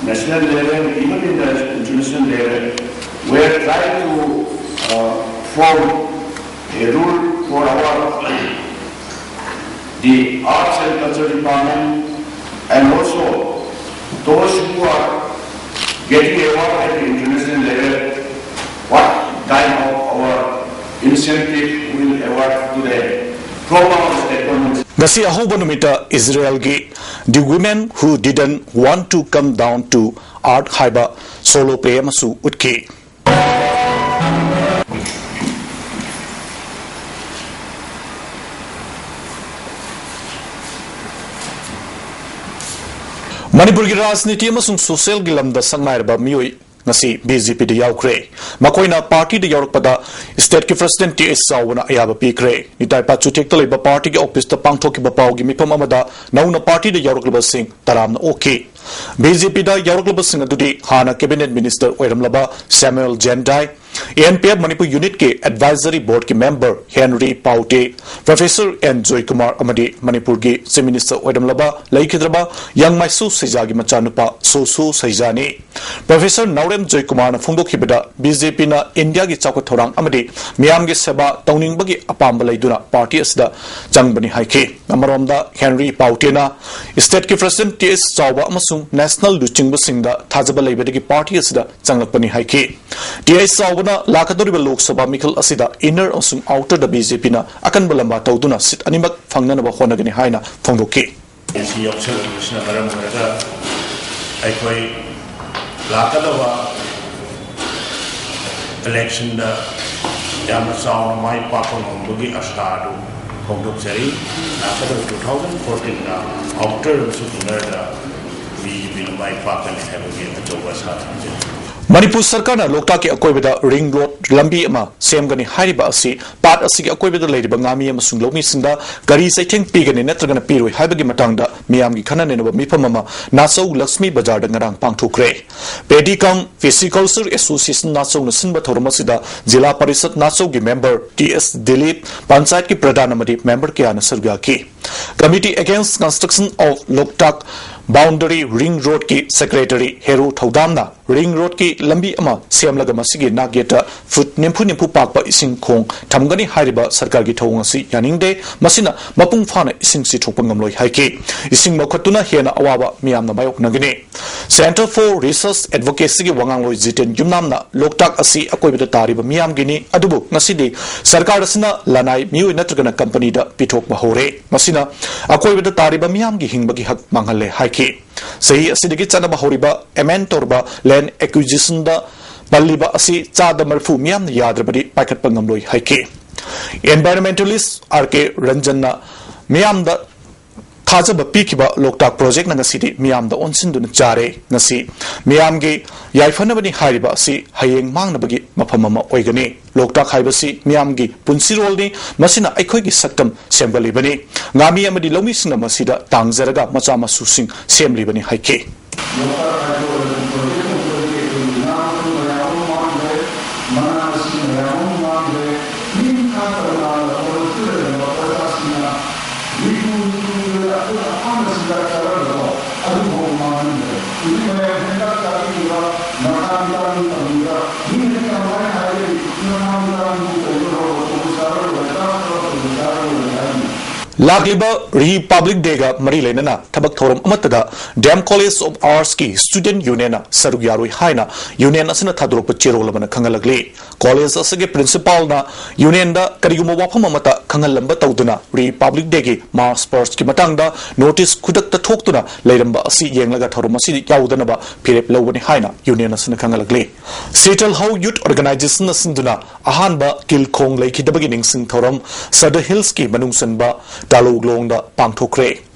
national level, even in the international level. We are trying to uh, form a rule for our the arts and culture department, and also those who are getting award at the international level, what kind of our incentive will award to them from our state government. ꯉꯁꯤ ꯑꯍꯧꯕ ꯅꯨꯃꯤꯠꯇ ꯏꯖꯔꯦꯜꯒꯤ The Women Who Didn't Want to Come Down to Earth ꯍꯥꯏꯕ solo play ꯑꯃꯁꯨ ꯎꯠꯈꯤ꯫ ꯃꯅꯤꯄꯨꯔꯒꯤ ꯔꯥꯖꯅꯤꯇꯤ ꯑꯃꯁꯨꯡ ꯁꯣꯁꯤꯌꯦꯜꯒꯤ ꯂꯝꯗ ꯁꯛꯅꯥꯏꯔꯕ ꯃꯤꯑꯣꯏ ꯉꯁꯤ ꯕꯤ ꯖꯦ ꯄꯤꯗ ꯌꯥꯎꯈ꯭ꯔꯦ꯫ ꯃꯈꯣꯏꯅ ꯄꯥꯔꯇꯤꯗ ꯌꯥꯎꯔꯛꯄꯗ ꯁ꯭ꯇꯦꯠꯀꯤ ꯄ꯭ꯔꯁꯤꯗꯦꯟꯠ ꯇꯤ ꯑꯩꯆ ꯆꯥꯎꯕꯅ ꯑꯌꯥꯕ ꯄꯤꯈ꯭ꯔꯦ꯫ ꯏꯇꯥꯏꯄꯥ ꯆꯨꯊꯦꯛꯇ ꯂꯩꯕ ꯄꯥꯔꯇꯤꯒꯤ ꯑꯣꯐꯤꯁꯇ ꯄꯥꯡꯊꯣꯛꯈꯤꯕ ꯄꯥꯎꯒꯤ ꯃꯤꯐꯝ ꯑꯃꯗ ꯅꯧꯅ ꯄꯥꯔꯇꯤꯗ ꯌꯥꯎꯔꯛꯂꯤꯕꯁꯤꯡ ꯇꯔꯥꯝꯅ ꯑꯣꯛꯈꯤ꯫ ꯕꯤ ꯖꯦ ꯄꯤꯗ ꯌꯥꯎꯔꯛꯂꯤꯕꯁꯤꯡ ꯑꯗꯨꯗꯤ ꯍꯥꯟꯅ ꯀꯦꯕꯤꯅꯦꯠ ꯃꯤꯅꯤꯁꯇꯔ ꯑꯣꯏꯔꯝꯂꯕ Samuel Jendai, N P F Manipur ꯌꯨꯅꯤꯠꯀꯤ ꯑꯦꯗꯚꯥꯏꯖꯔꯤ ꯕꯣꯔꯗꯀꯤ member Henry Paote, professor N Joykumar ꯑꯃꯗꯤ ꯃꯅꯤꯄꯨꯔꯒꯤ ꯆꯤꯐ ꯃꯤꯅꯤꯁꯇꯔ ꯑꯣꯏꯔꯝꯂꯕ ꯂꯩꯈꯤꯗ꯭ꯔꯕ ꯌꯥꯉꯃꯥꯏꯁꯨ ꯁꯩꯖꯥꯒꯤ ꯃꯆꯥꯅꯨꯄꯥ ꯁꯣꯁꯨ ꯁꯩꯖꯥꯅꯤ꯫ ꯄ꯭ꯔꯣꯐꯦꯁꯔ ꯅꯥꯎꯔꯦꯝ ꯖꯣꯏꯀꯨꯃꯥꯔꯅ ꯐꯣꯡꯗꯣꯛꯈꯤꯕꯗ, ꯕꯤ ꯖꯦ ꯄꯤꯅ ꯏꯟꯗꯤꯌꯥꯒꯤ ꯆꯥꯎꯈꯠ ꯊꯧꯔꯥꯡ ꯑꯃꯗꯤ ꯃꯤꯌꯥꯝꯒꯤ ꯁꯦꯕꯥ ꯇꯧꯅꯤꯡꯕꯒꯤ ꯑꯄꯥꯝꯕ ꯂꯩꯗꯨꯅ ꯄꯥꯔꯇꯤ ꯑꯁꯤꯗ ꯆꯪꯕꯅꯤ ꯍꯥꯏꯈꯤ꯫ ꯑꯃꯔꯣꯝꯗ, ꯍꯦꯟꯔꯤ ꯄꯥꯎꯇꯦꯅ ꯁ꯭ꯇꯦꯠꯀꯤ ꯄ꯭ꯔꯁꯤꯗꯦꯟꯠ ꯇꯤ ꯑꯩꯆ ꯆꯥꯎꯕ ꯑꯃꯁꯨꯡ ꯅꯦꯁꯅꯦꯜ ꯂꯨꯆꯤꯡꯕꯁꯤꯡꯗ ꯊꯥꯖꯕ ꯂꯩꯕꯗꯒꯤ ꯄꯥꯔꯇꯤ ꯑꯁꯤꯗ ꯆꯪꯂꯛꯄꯅꯤ ꯍꯥꯏꯈꯤ꯫ ꯇꯤ ꯑꯩꯆ ꯆꯥꯎꯕꯅ ꯂꯥꯛꯀꯗꯧꯔꯤꯕ ꯂꯣꯛ ꯁꯚꯥ ꯃꯤꯈꯜ ꯑꯁꯤꯗ ꯏꯟꯅꯔ ꯑꯃꯁꯨꯡ ꯑꯥꯎꯇꯔꯗ ꯕꯤ ꯖꯦ ꯄꯤꯅ ꯑꯀꯟꯕ ꯂꯝꯕꯥ ꯇꯧꯗꯨꯅ ꯁꯤꯠ ꯑꯅꯤꯃꯛ ꯐꯪꯅꯅꯕ ꯍꯣꯠꯅꯒꯅꯤ ꯍꯥꯏꯅ ꯐꯣꯡꯗꯣꯛꯈꯤ꯫ ꯑꯦꯟ ꯁꯤ ꯌꯥꯎꯁꯜꯂꯛꯄꯁꯤꯅ ꯃꯔꯝ ꯑꯣꯏꯔꯒ ꯑꯩꯈꯣꯏ ꯂꯥꯛꯀꯗꯕ ꯏꯂꯦꯛꯁꯟꯗ ꯌꯥꯝꯅ ꯆꯥꯎꯅ ꯃꯥꯏ ꯄꯥꯛꯄ ꯉꯝꯕꯒꯤ ꯑꯁꯥ ꯑꯗꯨ ꯐꯣꯡꯗꯣꯛꯆꯔꯤ꯫ ꯂꯥꯛꯀꯗꯕ two thousand fourteen ꯗ ꯑꯥꯎꯇꯔ ꯑꯃꯁꯨꯡ ꯏꯟꯅꯔꯗ ꯕꯤ ꯖꯦ ꯄꯤꯅ ꯃꯥꯏ ꯄꯥꯛꯀꯅꯤ ꯍꯥꯏꯕꯒꯤ ꯑꯆꯧꯕ ꯑꯁꯥ ꯊꯝꯖꯔꯤ꯫ ꯃꯅꯤꯄꯨꯔ ꯁꯔꯀꯥꯔꯅ ꯂꯣꯛꯇꯥꯛꯀꯤ ꯑꯀꯣꯏꯕꯗ ꯔꯤꯡ ꯔꯣꯗ ꯂꯝꯕꯤ ꯑꯃ ꯁꯦꯝꯒꯅꯤ ꯍꯥꯏꯔꯤꯕ ꯑꯁꯤ ꯄꯥꯠ ꯑꯁꯤꯒꯤ ꯑꯀꯣꯏꯕꯗ ꯂꯩꯔꯤꯕ ꯉꯥꯃꯤ ꯑꯃꯁꯨꯡ ꯂꯧꯃꯤꯁꯤꯡꯗ ꯀꯔꯤ ꯆꯩꯊꯦꯡ ꯄꯤꯒꯅꯤ ꯅꯠꯇ꯭ꯔꯒꯅ ꯄꯤꯔꯣꯏ ꯍꯥꯏꯕꯒꯤ ꯃꯇꯥꯡꯗ ꯃꯤꯌꯥꯝꯒꯤ ꯈꯟꯅ ꯅꯩꯅꯕ ꯃꯤꯐꯝ ꯑꯃ ꯅꯥꯆꯧ ꯂꯛꯁꯃꯤ ꯕꯖꯥꯔꯗ ꯉꯔꯥꯡ ꯄꯥꯡꯊꯣꯛꯈ꯭ꯔꯦ꯫ ꯄꯦꯗꯤ ꯀꯝ ꯄꯤꯁꯤꯀꯜꯆꯔ ꯑꯦꯁꯣꯁꯤꯌꯦꯁꯟ ꯅꯥꯆꯧꯅ ꯁꯤꯟꯕ ꯊꯧꯔꯝ ꯑꯁꯤꯗ ꯖꯤꯂꯥ ꯄꯔꯤꯁꯠ ꯅꯥꯆꯧꯒꯤ ꯃꯦꯝꯕꯔ ꯇꯤ ꯑꯦꯁ ꯗꯤꯂꯤꯞ, ꯄꯟꯆꯥꯌꯠꯀꯤ ꯄ꯭ꯔꯙꯥꯟ ꯑꯃꯗꯤ ꯃꯦꯝꯕꯔ ꯀꯌꯥꯅ ꯁꯔꯨꯛ ꯌꯥꯈꯤ꯫ Committee Against Construction of Loktak Boundary Ring Road ꯀꯤ ꯁꯦꯀ꯭ꯔꯦꯇꯔꯤ ꯍꯦꯔꯨ ꯊꯧꯗꯥꯝꯅ ꯔꯤꯡ ꯔꯣꯗꯀꯤ ꯂꯝꯕꯤ ꯑꯃ ꯁꯦꯝꯂꯒ ꯃꯁꯤꯒꯤ ꯅꯥꯛꯌꯦꯠꯇ ꯐꯨꯠ ꯅꯤꯐꯨ ꯅꯤꯐꯨ ꯄꯥꯛꯄ ꯏꯁꯤꯡ ꯈꯣꯡ ꯊꯝꯒꯅꯤ ꯍꯥꯏꯔꯤꯕ ꯁꯔꯀꯥꯔꯒꯤ ꯊꯧꯑꯣꯡ ꯑꯁꯤ ꯌꯥꯅꯤꯡꯗꯦ꯫ ꯃꯁꯤꯅ ꯃꯄꯨꯡ ꯐꯥꯅ ꯏꯁꯤꯡ ꯆꯤꯊꯣꯛꯄ ꯉꯝꯂꯣꯏ ꯍꯥꯏꯈꯤ꯫ ꯏꯁꯤꯡ ꯃꯨꯠꯈꯠꯇꯨꯅ ꯍꯦꯟꯅ ꯑꯋꯥꯕ ꯃꯤꯌꯥꯝꯅ ꯃꯥꯌꯣꯛꯅꯒꯅꯤ꯫ Centre for Research Advocacy ꯒꯤ ꯋꯥꯉꯥꯡꯂꯣꯏ ꯖꯤꯇꯦꯟ ꯌꯨꯝꯅꯥꯝꯅ ꯂꯣꯛꯇꯥꯛ ꯑꯁꯤ ꯑꯀꯣꯏꯕꯗ ꯇꯥꯔꯤꯕ ꯃꯤꯌꯥꯝꯒꯤꯅꯤ, ꯑꯗꯨꯕꯨ ꯉꯁꯤꯗꯤ ꯁꯔꯀꯥꯔ ꯑꯁꯤꯅ ꯂꯅꯥꯏ ꯃꯤꯑꯣꯏ ꯅꯠꯇ꯭ꯔꯒꯅ ꯀꯝꯄꯅꯤꯗ ꯄꯤꯊꯣꯛꯄ ꯍꯧꯔꯦ꯫ ꯃꯁꯤꯅ ꯑꯀꯣꯏꯕꯗ ꯇꯥꯔꯤꯕ ꯃꯤꯌꯥꯝꯒꯤ ꯍꯤꯡꯕꯒꯤ ꯍꯛ ꯃꯥꯡꯍꯜꯂꯦ ꯍꯥꯏꯈꯤ꯫ ꯆꯍꯤ ꯑꯁꯤꯗꯒꯤ ꯆꯠꯅꯕ ꯍꯧꯔꯤꯕ ꯑꯦꯃꯦꯟ ꯇꯧꯔꯕ ꯂꯦꯟ ꯑꯦꯀ꯭ꯋꯤꯖꯤꯁꯟꯗ ꯄꯜꯂꯤꯕ ꯑꯁꯤ ꯆꯥꯗ ꯃꯔꯤꯐꯨ ꯃꯤꯌꯥꯝꯅ ꯌꯥꯗ꯭ꯔꯕꯗꯤ ꯄꯥꯏꯈꯠꯄ ꯉꯝꯂꯣꯏ ꯍꯥꯏꯈꯤ꯫ Environmentalist R K Ranjan ꯅ ꯃꯤꯌꯥꯝꯗ ꯊꯥꯖꯕ ꯄꯤꯈꯤꯕ ꯂꯣꯛꯇꯥꯛ project ꯅ ꯉꯁꯤꯗꯤ ꯃꯤꯌꯥꯝꯗ ꯑꯣꯟꯁꯤꯟꯗꯨꯅ ꯆꯥꯔꯦ꯫ ꯉꯁꯤ ꯃꯤꯌꯥꯝꯒꯤ ꯌꯥꯏꯐꯅꯕꯅꯤ ꯍꯥꯏꯔꯤꯕ ꯑꯁꯤ ꯍꯌꯦꯡ ꯃꯥꯡꯅꯕꯒꯤ ꯃꯐꯝ ꯑꯃ ꯑꯣꯏꯒꯅꯤ꯫ ꯂꯣꯛꯇꯥꯛ ꯍꯥꯏꯕꯁꯤ ꯃꯤꯌꯥꯝꯒꯤ ꯄꯨꯟꯁꯤꯔꯣꯜꯅꯤ꯫ ꯃꯁꯤꯅ ꯑꯩꯈꯣꯏꯒꯤ ꯁꯛꯇꯝ ꯁꯦꯝꯒꯠꯂꯤꯕꯅꯤ꯫ ꯉꯥꯃꯤ ꯑꯃꯗꯤ ꯂꯧꯃꯤꯁꯤꯡꯅ ꯃꯁꯤꯗ ꯇꯥꯡꯖꯔꯒ ꯃꯆꯥ ꯃꯁꯨꯁꯤꯡ ꯁꯦꯝꯂꯤꯕꯅꯤ ꯍꯥꯏꯈꯤ꯫ ꯂꯣꯛꯇꯥꯛ ꯍꯥꯏꯗꯣꯔꯒꯗꯤ ꯄ꯭ꯔꯣꯖꯦꯛ ꯇꯧꯕꯗꯒꯤ ꯑꯩꯈꯣꯏꯒꯤ ꯉꯥ ꯃꯈꯜ ꯃꯌꯥꯝ ꯑꯃ ꯃꯥꯡꯈ꯭ꯔꯦ, ꯃꯅꯥ ꯃꯁꯤꯡ ꯃꯌꯥꯝ ꯑꯃ ꯃꯥꯡꯈ꯭ꯔꯦ, ꯃꯤ ꯈꯥ ꯇꯔꯨꯛ ꯂꯥꯡꯅ ꯐꯣꯔꯦꯁꯇ ꯂꯩꯔꯝꯕ ꯄ꯭ꯔꯖꯥꯁꯤꯡꯅ ꯃꯤꯄꯨ ꯃꯤꯄꯨꯗ ꯑꯩꯈꯣꯏꯅ ꯑꯄꯥꯝꯕ ꯆꯤꯟꯖꯥꯛ ꯆꯥꯔꯝꯕꯗꯣ ꯑꯗꯨꯐꯥꯎ ꯃꯥꯡꯍꯟꯈ꯭ꯔꯦ꯫ ꯍꯧꯖꯤꯛ ꯃꯌꯥꯝ ꯍꯦꯟꯇꯥꯛ ꯆꯥꯕꯤꯔꯤꯕ ꯃꯈꯥ ꯃꯤꯇꯥꯡ ꯇꯝꯕꯤꯕ ꯃꯤꯅꯗꯤ ꯌꯥꯝ ꯋꯥꯏ ꯍꯥꯏꯔꯒꯗꯤ ꯃꯈꯥ ꯃꯤꯇꯥꯡꯕꯨ ꯀꯩꯅꯣ ꯇꯧꯔꯒ ꯇꯧꯕ ꯆꯥꯔꯒ ꯆꯥꯔꯒ ꯇꯧꯕ ꯆꯥꯔꯒ ꯍꯥꯏꯔꯤ꯫ ꯂꯥꯛꯂꯤꯕ Republic Day ꯒ ꯃꯔꯤ ꯂꯩꯅꯅ ꯊꯕꯛ ꯊꯧꯔꯝ ꯑꯃꯠꯇꯗ D M College of Arts ꯀꯤ Student Union ꯅ ꯁꯔꯨꯛ ꯌꯥꯔꯣꯏ ꯍꯥꯏꯅ union ꯑꯁꯤꯅ ꯊꯥꯗꯣꯔꯛꯄ ꯆꯦꯔꯣꯜ ꯑꯃꯅ ꯈꯪꯍꯜꯂꯛꯂꯤ꯫ College ꯑꯁꯤꯒꯤ principal ꯅ union ꯗ ꯀꯔꯤꯒꯨꯝꯕ ꯋꯥꯐꯝ ꯑꯃꯠꯇ ꯈꯪꯍꯜꯂꯝꯕ ꯇꯧꯗꯨꯅ Republic Day ꯒꯤ march first ꯀꯤ ꯃꯇꯥꯡꯗ notice ꯈꯨꯗꯛꯇ ꯊꯣꯛꯇꯨꯅ ꯂꯩꯔꯝꯕ ꯑꯁꯤ ꯌꯦꯡꯂꯒ ꯊꯧꯔꯝ ꯑꯁꯤꯗ ꯌꯥꯎꯗꯅꯕ ꯐꯤꯔꯦꯞ ꯂꯧꯕꯅꯤ ꯍꯥꯏꯅ union ꯑꯁꯤꯅ ꯈꯪꯍꯜꯂꯛꯂꯤ꯫ ꯁꯤꯇꯜꯍꯧ Youth Organisation ꯅ ꯁꯤꯟꯗꯨꯅ ꯑꯍꯥꯟꯕ ꯀꯤꯜꯈꯣꯡ ꯂꯩꯈꯤꯗꯕꯒꯤ ꯅꯤꯡꯁꯤꯡ ꯊꯧꯔꯝ ꯁꯗ ꯍꯤꯜꯁꯀꯤ ꯃꯅꯨꯡ ꯆꯟꯕ ꯇꯥꯂꯧꯂꯣꯡꯗ ꯄꯥꯡꯊꯣꯛꯈ꯭ꯔꯦ꯫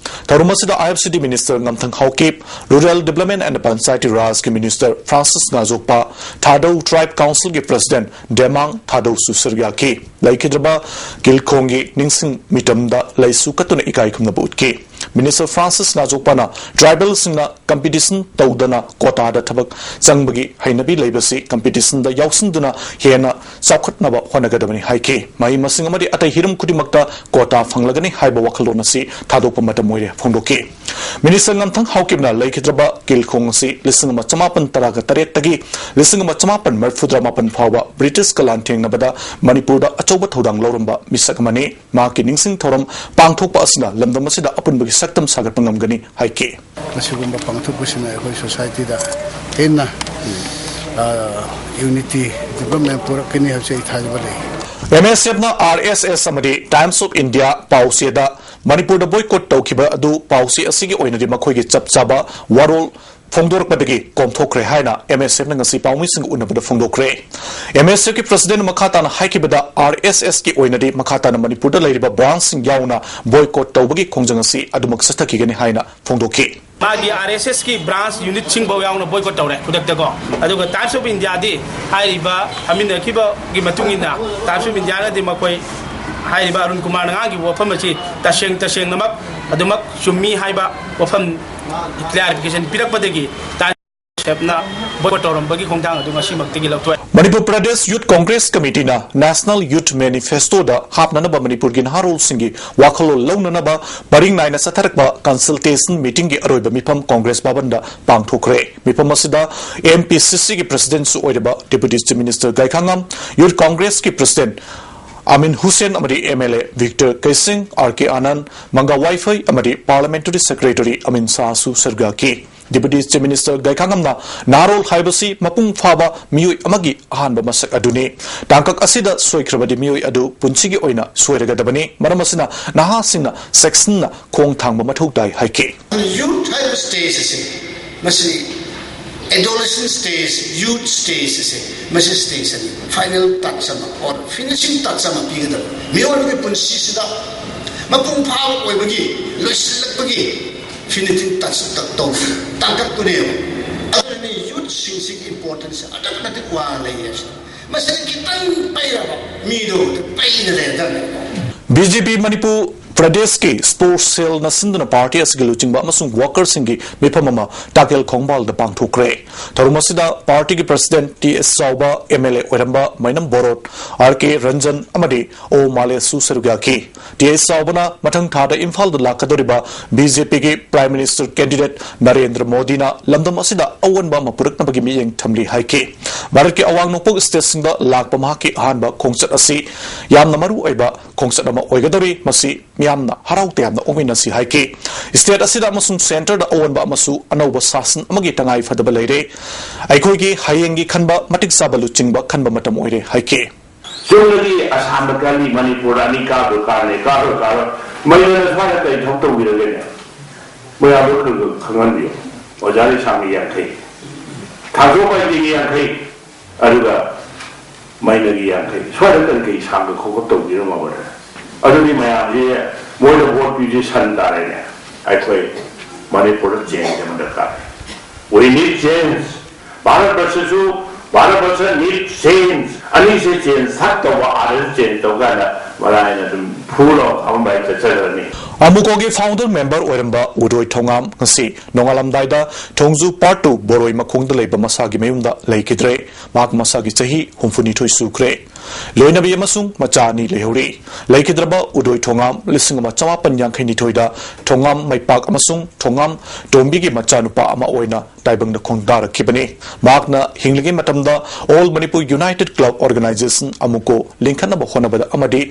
ꯊꯧꯔꯝ ꯑꯁꯤꯗ I F C D minister ꯉꯝꯊꯪ Haokip, Rural Development and Panchayati Raj ꯀꯤ minister Francis ꯉꯥꯖꯣꯛꯄ, ꯊꯥꯗꯧ Tribe Council ꯒꯤ president ꯗꯦꯃꯥꯡ ꯊꯥꯗꯧꯁꯨ ꯁꯔꯨꯛ ꯌꯥꯈꯤ꯫ ꯂꯩꯈꯤꯗ꯭ꯔꯕ ꯀꯤꯜꯈꯣꯡꯒꯤ ꯅꯤꯡꯁꯤꯡ ꯃꯤꯇꯝꯗ ꯂꯩꯁꯨ ꯀꯠꯇꯨꯅ ꯏꯀꯥꯏ ꯈꯨꯝꯅꯕ ꯎꯠꯈꯤ꯫ Minister Francis ꯉꯥꯖꯣꯛꯄꯅ tribal ꯁꯤꯡꯅ competition ꯇꯧꯗꯅ quota ꯗ ꯊꯕꯛ ꯆꯪꯕꯒꯤ ꯍꯩꯅꯕꯤ ꯂꯩꯕꯁꯤ competition ꯗ ꯌꯥꯎꯁꯤꯟꯗꯨꯅ ꯍꯦꯟꯅ ꯆꯥꯎꯈꯠꯅꯕ ꯍꯣꯠꯅꯒꯗꯕꯅꯤ ꯍꯥꯏꯈꯤ꯫ ꯃꯍꯩ ꯃꯁꯤꯡ ꯑꯃꯗꯤ ꯑꯇꯩ ꯍꯤꯔꯝ ꯈꯨꯗꯤꯡꯃꯛꯇ quota ꯐꯪꯂꯒꯅꯤ ꯍꯥꯏꯕ ꯋꯥꯈꯜꯂꯣꯟ ꯑꯁꯤ ꯊꯥꯗꯣꯛꯄ ꯃꯇꯝ ꯑꯣꯏꯔꯦ ꯐꯣꯡꯗꯣꯛꯈꯤ꯫ Minister ꯉꯝꯊꯪ ꯍꯥꯎꯀꯤꯞꯅ ꯂꯩꯈꯤꯗ꯭ꯔꯕ ꯀꯤꯜꯈꯣꯡ ꯑꯁꯤ ꯂꯤꯁꯤꯡ ꯑꯃ ꯆꯃꯥꯄꯟ ꯇꯔꯥꯒ ꯇꯔꯦꯠꯇꯒꯤ ꯂꯤꯁꯤꯡ ꯑꯃ ꯆꯃꯥꯄꯟ ꯃꯔꯤꯐꯨꯇꯔꯥ ꯃꯥꯄꯟ ꯐꯥꯎꯕ British ꯀ ꯂꯥꯟꯊꯦꯡꯅꯕꯗ ꯃꯅꯤꯄꯨꯔꯗ ꯑꯆꯧꯕ ꯊꯧꯗꯥꯡ ꯂꯧꯔꯝꯕ ꯃꯤꯁꯛ ꯑꯃꯅꯤ꯫ ꯃꯍꯥꯛꯀꯤ ꯅꯤꯡꯁꯤꯡ ꯊꯧꯔꯝ ꯄꯥꯡꯊꯣꯛꯄ ꯑꯁꯤꯅ ꯂꯝꯗꯝ ꯑꯁꯤꯗ ꯑꯄꯨꯟꯕꯒꯤ ꯁꯛꯇꯝ ꯁꯥꯒꯠꯄ ꯉꯝꯒꯅꯤ ꯍꯥꯏꯈꯤ꯫ ꯃꯁꯤꯒꯨꯝꯕ ꯄꯥꯡꯊꯣꯛꯄꯁꯤꯅ ꯑꯩꯈꯣꯏ society ꯗ ꯍꯦꯟꯅ, ꯑ, unity, development ꯄꯨꯔꯛꯀꯅꯤ ꯍꯥꯏꯕꯁꯤ ꯑꯩ ꯊꯥꯖꯕ ꯂꯩ꯫ M S F ꯅ R S S ꯑꯃꯗꯤ Times of India ꯄꯥꯎꯆꯦꯗ ꯃꯅꯤꯄꯨꯔꯗ boycott ꯇꯧꯈꯤꯕ ꯑꯗꯨ ꯄꯥꯎꯆꯦ ꯑꯁꯤꯒꯤ ꯑꯣꯏꯅꯗꯤ ꯃꯈꯣꯏꯒꯤ ꯆꯞ ꯆꯥꯕ ꯋꯥꯔꯣꯜ ꯐꯣꯡꯗꯣꯔꯛꯄꯗꯒꯤ ꯀꯣꯝꯊꯣꯛꯈ꯭ꯔꯦ ꯍꯥꯏꯅ MSFꯅ ꯉꯁꯤ ꯄꯥꯎꯃꯤꯁꯤꯡꯒ ꯎꯅꯕꯗ ꯐꯣꯡꯗꯣꯛꯈ꯭ꯔꯦ꯫ MSFꯀꯤ presidentꯅ ꯃꯈꯥ ꯇꯥꯅ ꯍꯥꯏꯈꯤꯕꯗ, RSSꯀꯤ ꯑꯣꯏꯅꯗꯤ ꯃꯈꯥ ꯇꯥꯅ ꯃꯅꯤꯄꯨꯔꯗ ꯂꯩꯔꯤꯕ branchꯁꯤꯡ ꯌꯥꯎꯅ boycott ꯇꯧꯕꯒꯤ ꯈꯣꯡꯖꯪ ꯑꯁꯤ ꯑꯗꯨꯃꯛ ꯆꯠꯊꯈꯤꯒꯅꯤ ꯍꯥꯏꯅ ꯐꯣꯡꯗꯣꯛꯈꯤ꯫ ꯃꯥꯒꯤ RSSꯀꯤ branch unitꯁꯤꯡꯐꯥꯎ ꯌꯥꯎꯅ boycott ꯇꯧꯔꯦ ꯈꯨꯗꯛꯇꯀꯣ꯫ ꯑꯗꯨꯒ Times of Indiaꯗꯤ ꯍꯥꯏꯔꯤꯕ ꯐꯝꯃꯤꯟꯅꯈꯤꯕꯒꯤ ꯃꯇꯨꯡ ꯏꯟꯅ Times of Indiaꯅꯗꯤ ꯃꯈꯣꯏ ꯍꯥꯏꯔꯤꯕ ꯑꯔꯨꯟ ꯀꯨꯃꯥꯔꯅ ꯉꯥꯡꯈꯤꯕ ꯋꯥꯐꯝ ꯑꯁꯤ ꯇꯁꯦꯡ ꯇꯁꯦꯡꯅꯃꯛ ꯑꯗꯨꯃꯛ ꯆꯨꯝꯃꯤ ꯍꯥꯏꯕ ꯋꯥꯐꯝ clarification ꯄꯤꯔꯛꯄꯗꯒꯤ Times of Indiaꯅ boycott ꯇꯧꯔꯝꯕꯒꯤ ꯈꯣꯡꯊꯥꯡ ꯑꯗꯨ ꯉꯁꯤꯃꯛꯇꯒꯤ ꯂꯧꯊꯣꯛꯑꯦ꯫ ꯃꯅꯤꯄꯨꯔ ꯄ꯭ꯔꯗꯦꯁ ꯌꯨꯊ ꯀꯣꯡꯒ꯭ꯔꯦꯁ ꯀꯃꯤꯇꯤꯅ National Youth Manifestoꯗ ꯍꯥꯞꯅꯅꯕ ꯃꯅꯤꯄꯨꯔꯒꯤ ꯅꯍꯥꯔꯣꯜꯁꯤꯡꯒꯤ ꯋꯥꯈꯜꯂꯣꯟ ꯂꯧꯅꯅꯕ ꯄꯔꯤꯡ ꯅꯥꯏꯅ ꯆꯠꯊꯔꯛꯄ consultation meetingꯒꯤ ꯑꯔꯣꯏꯕ ꯃꯤꯐꯝ ꯀꯣꯡꯒ꯭ꯔꯦꯁ ꯚꯕꯟꯗ ꯄꯥꯡꯊꯣꯛꯈ꯭ꯔꯦ꯫ ꯃꯤꯐꯝ ꯑꯁꯤꯗ MPCCꯒꯤ presidentꯁꯨ ꯑꯣꯏꯔꯕ Deputy Chief Minister Gaikhangam, youth ꯀꯣꯡꯒ꯭ꯔꯦꯁꯀꯤ president ꯑꯃꯤꯟ ꯍꯨꯁꯦꯟ ꯑꯃꯗꯤ MLA Victor Keishing, RK Anand, Manga Vaiphei ꯑꯃꯗꯤ Parliamentary Secretary ꯑꯃꯤꯟ ꯁꯥꯍꯁꯨ ꯁꯔꯨꯛ ꯌꯥꯈꯤ꯫ Deputy Chief Minister ꯒꯥꯏꯈꯥꯉꯝꯅ ꯅꯍꯥꯔꯣꯜ ꯍꯥꯏꯕꯁꯤ ꯃꯄꯨꯡ ꯐꯥꯕ ꯃꯤꯑꯣꯏ ꯑꯃꯒꯤ ꯑꯍꯥꯟꯕ ꯃꯁꯛ ꯑꯗꯨꯅꯤ꯫ ꯇꯥꯡꯀꯛ ꯑꯁꯤꯗ ꯁꯣꯏꯈ꯭ꯔꯕꯗꯤ ꯃꯤꯑꯣꯏ ꯑꯗꯨ ꯄꯨꯟꯁꯤꯒꯤ ꯑꯣꯏꯅ ꯁꯣꯏꯔꯒꯗꯕꯅꯤ꯫ ꯃꯔꯝ ꯑꯁꯤꯅ ꯅꯍꯥꯁꯤꯡꯅ ꯆꯦꯛꯁꯤꯟꯅ ꯈꯣꯡ ꯊꯥꯡꯕ ꯃꯊꯧ ꯇꯥꯏ ꯍꯥꯏꯈꯤ꯫ Youth ꯍꯥꯏꯕ stage ꯑꯁꯤ, ꯃꯁꯤ adolescent stage, youth stage ꯑꯁꯤ, ꯃꯁꯤ stage ꯑꯅꯤ, final touch ꯑꯃ or finishing touch ꯑꯃ ꯄꯤꯒꯗꯕ꯫ ꯃꯤꯑꯣꯏꯕꯒꯤ ꯄꯨꯟꯁꯤꯁꯤꯗ ꯃꯄꯨꯡ ꯐꯥꯕ ꯑꯣꯏꯕꯒꯤ, ꯂꯣꯏꯁꯤꯜꯂꯛꯄꯒꯤ finishing touch ꯇꯧꯕ ꯇꯥꯡꯀꯛꯇꯨꯅꯦꯕ꯫ ꯑꯗꯨꯅꯅꯦ youthꯁꯤꯡꯁꯤꯒꯤ importance ꯑꯗꯨꯛꯀꯤ ꯃꯇꯤꯛ ꯋꯥꯡꯅ ꯂꯩ ꯍꯥꯏꯕꯁꯦ꯫ ꯃꯁꯤꯗ ꯈꯤꯇꯪ ꯄꯩꯔꯕ ꯃꯤꯗꯣ ꯄꯩꯅ ꯂꯩꯔꯗꯕꯅꯦ꯫ BJP ꯃꯅꯤꯄꯨꯔ ꯄ꯭ꯔꯗꯦꯁꯀꯤ sports cellꯅ ꯁꯤꯟꯗꯨꯅ party ꯑꯁꯤꯒꯤ ꯂꯨꯆꯤꯡꯕ ꯑꯃꯁꯨꯡ workerꯁꯤꯡꯒꯤ ꯃꯤꯐꯝ ꯑꯃ ꯇꯥꯀꯦꯜ ꯈꯣꯡꯕꯥꯜꯗ ꯄꯥꯡꯊꯣꯛꯈ꯭ꯔꯦ꯫ ꯊꯧꯔꯝ ꯑꯁꯤꯗ partyꯒꯤ president T S ꯆꯥꯎꯕ, MLA ꯑꯣꯏꯔꯝꯕ ꯃꯩꯅꯝ ꯕꯣꯔꯣꯠ, RK ꯔꯟꯖꯟ ꯑꯃꯗꯤ O ꯃꯥꯂꯦꯁꯁꯨ ꯁꯔꯨꯛ ꯌꯥꯈꯤ꯫ T S ꯆꯥꯎꯕꯅ ꯃꯊꯪ ꯊꯥꯗ ꯏꯝꯐꯥꯜꯗ ꯂꯥꯛꯀꯗꯧꯔꯤꯕ BJPꯒꯤ Prime Minister candidate ꯅꯔꯦꯟꯗ꯭ꯔ ꯃꯣꯗꯤꯅ ꯂꯝꯗꯝ ꯑꯁꯤꯗ ꯑꯑꯣꯟꯕ ꯑꯃ ꯄꯨꯔꯛꯅꯕꯒꯤ ꯃꯤꯠꯌꯦꯡ ꯊꯝꯂꯤ ꯍꯥꯏꯈꯤ꯫ ꯚꯥꯔꯠꯀꯤ ꯑꯋꯥꯡ ꯅꯣꯡꯄꯣꯛ stateꯁꯤꯡꯗ ꯂꯥꯛꯄ ꯃꯍꯥꯛꯀꯤ ꯑꯍꯥꯟꯕ ꯈꯣꯡꯆꯠ ꯑꯁꯤ ꯌꯥꯝꯅ ꯃꯔꯨ ꯑꯣꯏꯕ ꯈꯣꯡꯆꯠ ꯑꯃ ꯑꯣꯏꯒꯗꯧꯔꯤ꯫ ꯃꯁꯤ ꯃꯤꯌꯥꯝꯅ ꯍꯔꯥꯎ ꯇꯌꯥꯝꯅ ꯑꯣꯛꯃꯤꯟꯅꯁꯤ ꯍꯥꯏꯈꯤ꯫ State ꯑꯁꯤꯗ ꯑꯃꯁꯨꯡ centreꯗ ꯑꯑꯣꯟꯕ ꯑꯃꯁꯨ ꯑꯅꯧꯕ ꯁꯥꯁꯟ ꯑꯃꯒꯤ ꯇꯉꯥꯏ ꯐꯗꯕ ꯂꯩꯔꯦ꯫ ꯑꯩꯈꯣꯏꯒꯤ ꯍꯌꯦꯡꯒꯤ ꯈꯟꯕ ꯃꯇꯤꯛ ꯆꯥꯕ ꯂꯨꯆꯤꯡꯕ ꯈꯟꯕ ꯃꯇꯝ ꯑꯣꯏꯔꯦ ꯍꯥꯏꯈꯤ꯫ ꯆꯨꯝꯅꯒꯤ ꯑꯁꯥꯝꯗ ꯀꯜꯂꯤ, ꯃꯅꯤꯄꯨꯔꯗ ꯑꯅꯤ ꯀꯥꯕꯗꯣ ꯀꯥꯔꯅꯤ, ꯀꯥꯔꯣꯏ ꯀꯥꯔꯣꯏ꯫ ꯃꯌꯥꯝꯅ ꯁ꯭ꯋꯥꯏꯗ ꯀꯔꯤ ꯊꯕꯛ ꯇꯧꯕꯤꯔꯒꯦꯅꯦ? ꯃꯌꯥꯝꯗꯣ ꯈꯔ ꯈꯔ ꯈꯪꯍꯟꯕꯤꯌꯨ꯫ ꯑꯣꯖꯥ ꯂꯩꯁꯥꯡꯒꯤ ꯌꯥꯡꯈꯩ, ꯊꯥꯡꯖꯣꯝ ꯃꯥꯏꯇꯤꯒꯤ ꯌꯥꯡꯈꯩ, ꯑꯗꯨꯒ ꯃꯩꯅꯒꯤ ꯌꯥꯡꯈꯩ, ꯁ꯭ꯋꯥꯏꯗ ꯀꯔꯤ ꯀꯔꯤ ꯁꯥꯡꯕ ꯈꯣꯠꯄ ꯇꯧꯕꯤꯔꯝꯃꯕ꯭ꯔꯥ? ꯑꯗꯨꯗꯤ ꯃꯌꯥꯝꯁꯦ ꯃꯣꯏꯅ ꯚꯣꯠ ꯄꯤꯕꯁꯦ ꯁꯟ ꯇꯥꯔꯦꯅꯦ꯫ ꯑꯩꯈꯣꯏ ꯃꯅꯤꯄꯨꯔꯗ ꯆꯦꯟꯖ ꯑꯃ ꯗꯔꯀꯥꯔ꯫ We need change. ꯚꯥꯔꯠ ꯕꯔꯁꯁꯨ, ꯚꯥꯔꯠ ꯕꯔꯁ need change꯫ ꯑꯅꯤꯁꯦ ꯆꯦꯟꯖ ꯊꯛ ꯇꯧꯕ, ꯑꯥꯔ ꯑꯦꯁ ꯆꯦꯟꯖ ꯇꯧ ꯀꯥꯟꯗ ꯃꯔꯥꯏꯅ ꯑꯗꯨꯝ ꯐꯨ ꯂꯥꯎ ꯐꯝꯕ ꯍꯦꯛꯇ ꯆꯠꯈ꯭ꯔꯅꯤ꯫ ꯑꯃꯨꯀꯣꯒꯤ ꯐꯥꯎꯟꯗꯔ ꯃꯦꯝꯕꯔ ꯑꯣꯏꯔꯝꯕ ꯎꯗꯣꯏ ꯊꯣꯉꯥꯝ ꯉꯁꯤ ꯅꯣꯡꯉꯥꯜꯂꯝꯗꯥꯏꯗ ꯊꯣꯡꯖꯨ ꯄꯥꯔꯠ ꯇꯨ ꯕꯣꯔꯣꯏ ꯃꯈꯣꯡꯗ ꯂꯩꯕ ꯃꯁꯥꯒꯤ ꯃꯌꯨꯝꯗ ꯂꯩꯈꯤꯗ꯭ꯔꯦ꯫ ꯃꯍꯥꯛ ꯃꯁꯥꯒꯤ ꯆꯍꯤ ꯍꯨꯝꯐꯨꯅꯤꯊꯣꯏ ꯁꯨꯈ꯭ꯔꯦ꯫ ꯂꯣꯏꯅꯕꯤ ꯑꯃꯁꯨꯡ ꯃꯆꯥ ꯑꯅꯤ ꯂꯩꯍꯧꯔꯤ꯫ ꯂꯩꯈꯤꯗ꯭ꯔꯕ ꯎꯗꯣꯏ ꯊꯣꯉꯥꯝ ꯂꯤꯁꯤꯡ ꯑꯃ ꯆꯃꯥꯄꯟ ꯌꯥꯡꯈꯩꯅꯤꯊꯣꯏꯗ ꯊꯣꯉꯥꯝ ꯃꯩꯄꯥꯛ ꯑꯃꯁꯨꯡ ꯊꯣꯉꯥꯝ ꯇꯣꯝꯕꯤꯒꯤ ꯃꯆꯥꯅꯨꯄꯥ ꯑꯃ ꯑꯣꯏꯅ ꯇꯥꯏꯕꯪꯗ ꯈꯣꯡꯗꯥꯔꯛꯈꯤꯕꯅꯤ꯫ ꯃꯍꯥꯛꯅ ꯍꯤꯡꯂꯤꯉꯩ ꯃꯇꯝꯗ all Manipur united club organisation AMUCO ꯂꯤꯡꯈꯠꯅꯕ ꯍꯣꯠꯅꯕꯗ ꯑꯃꯗꯤ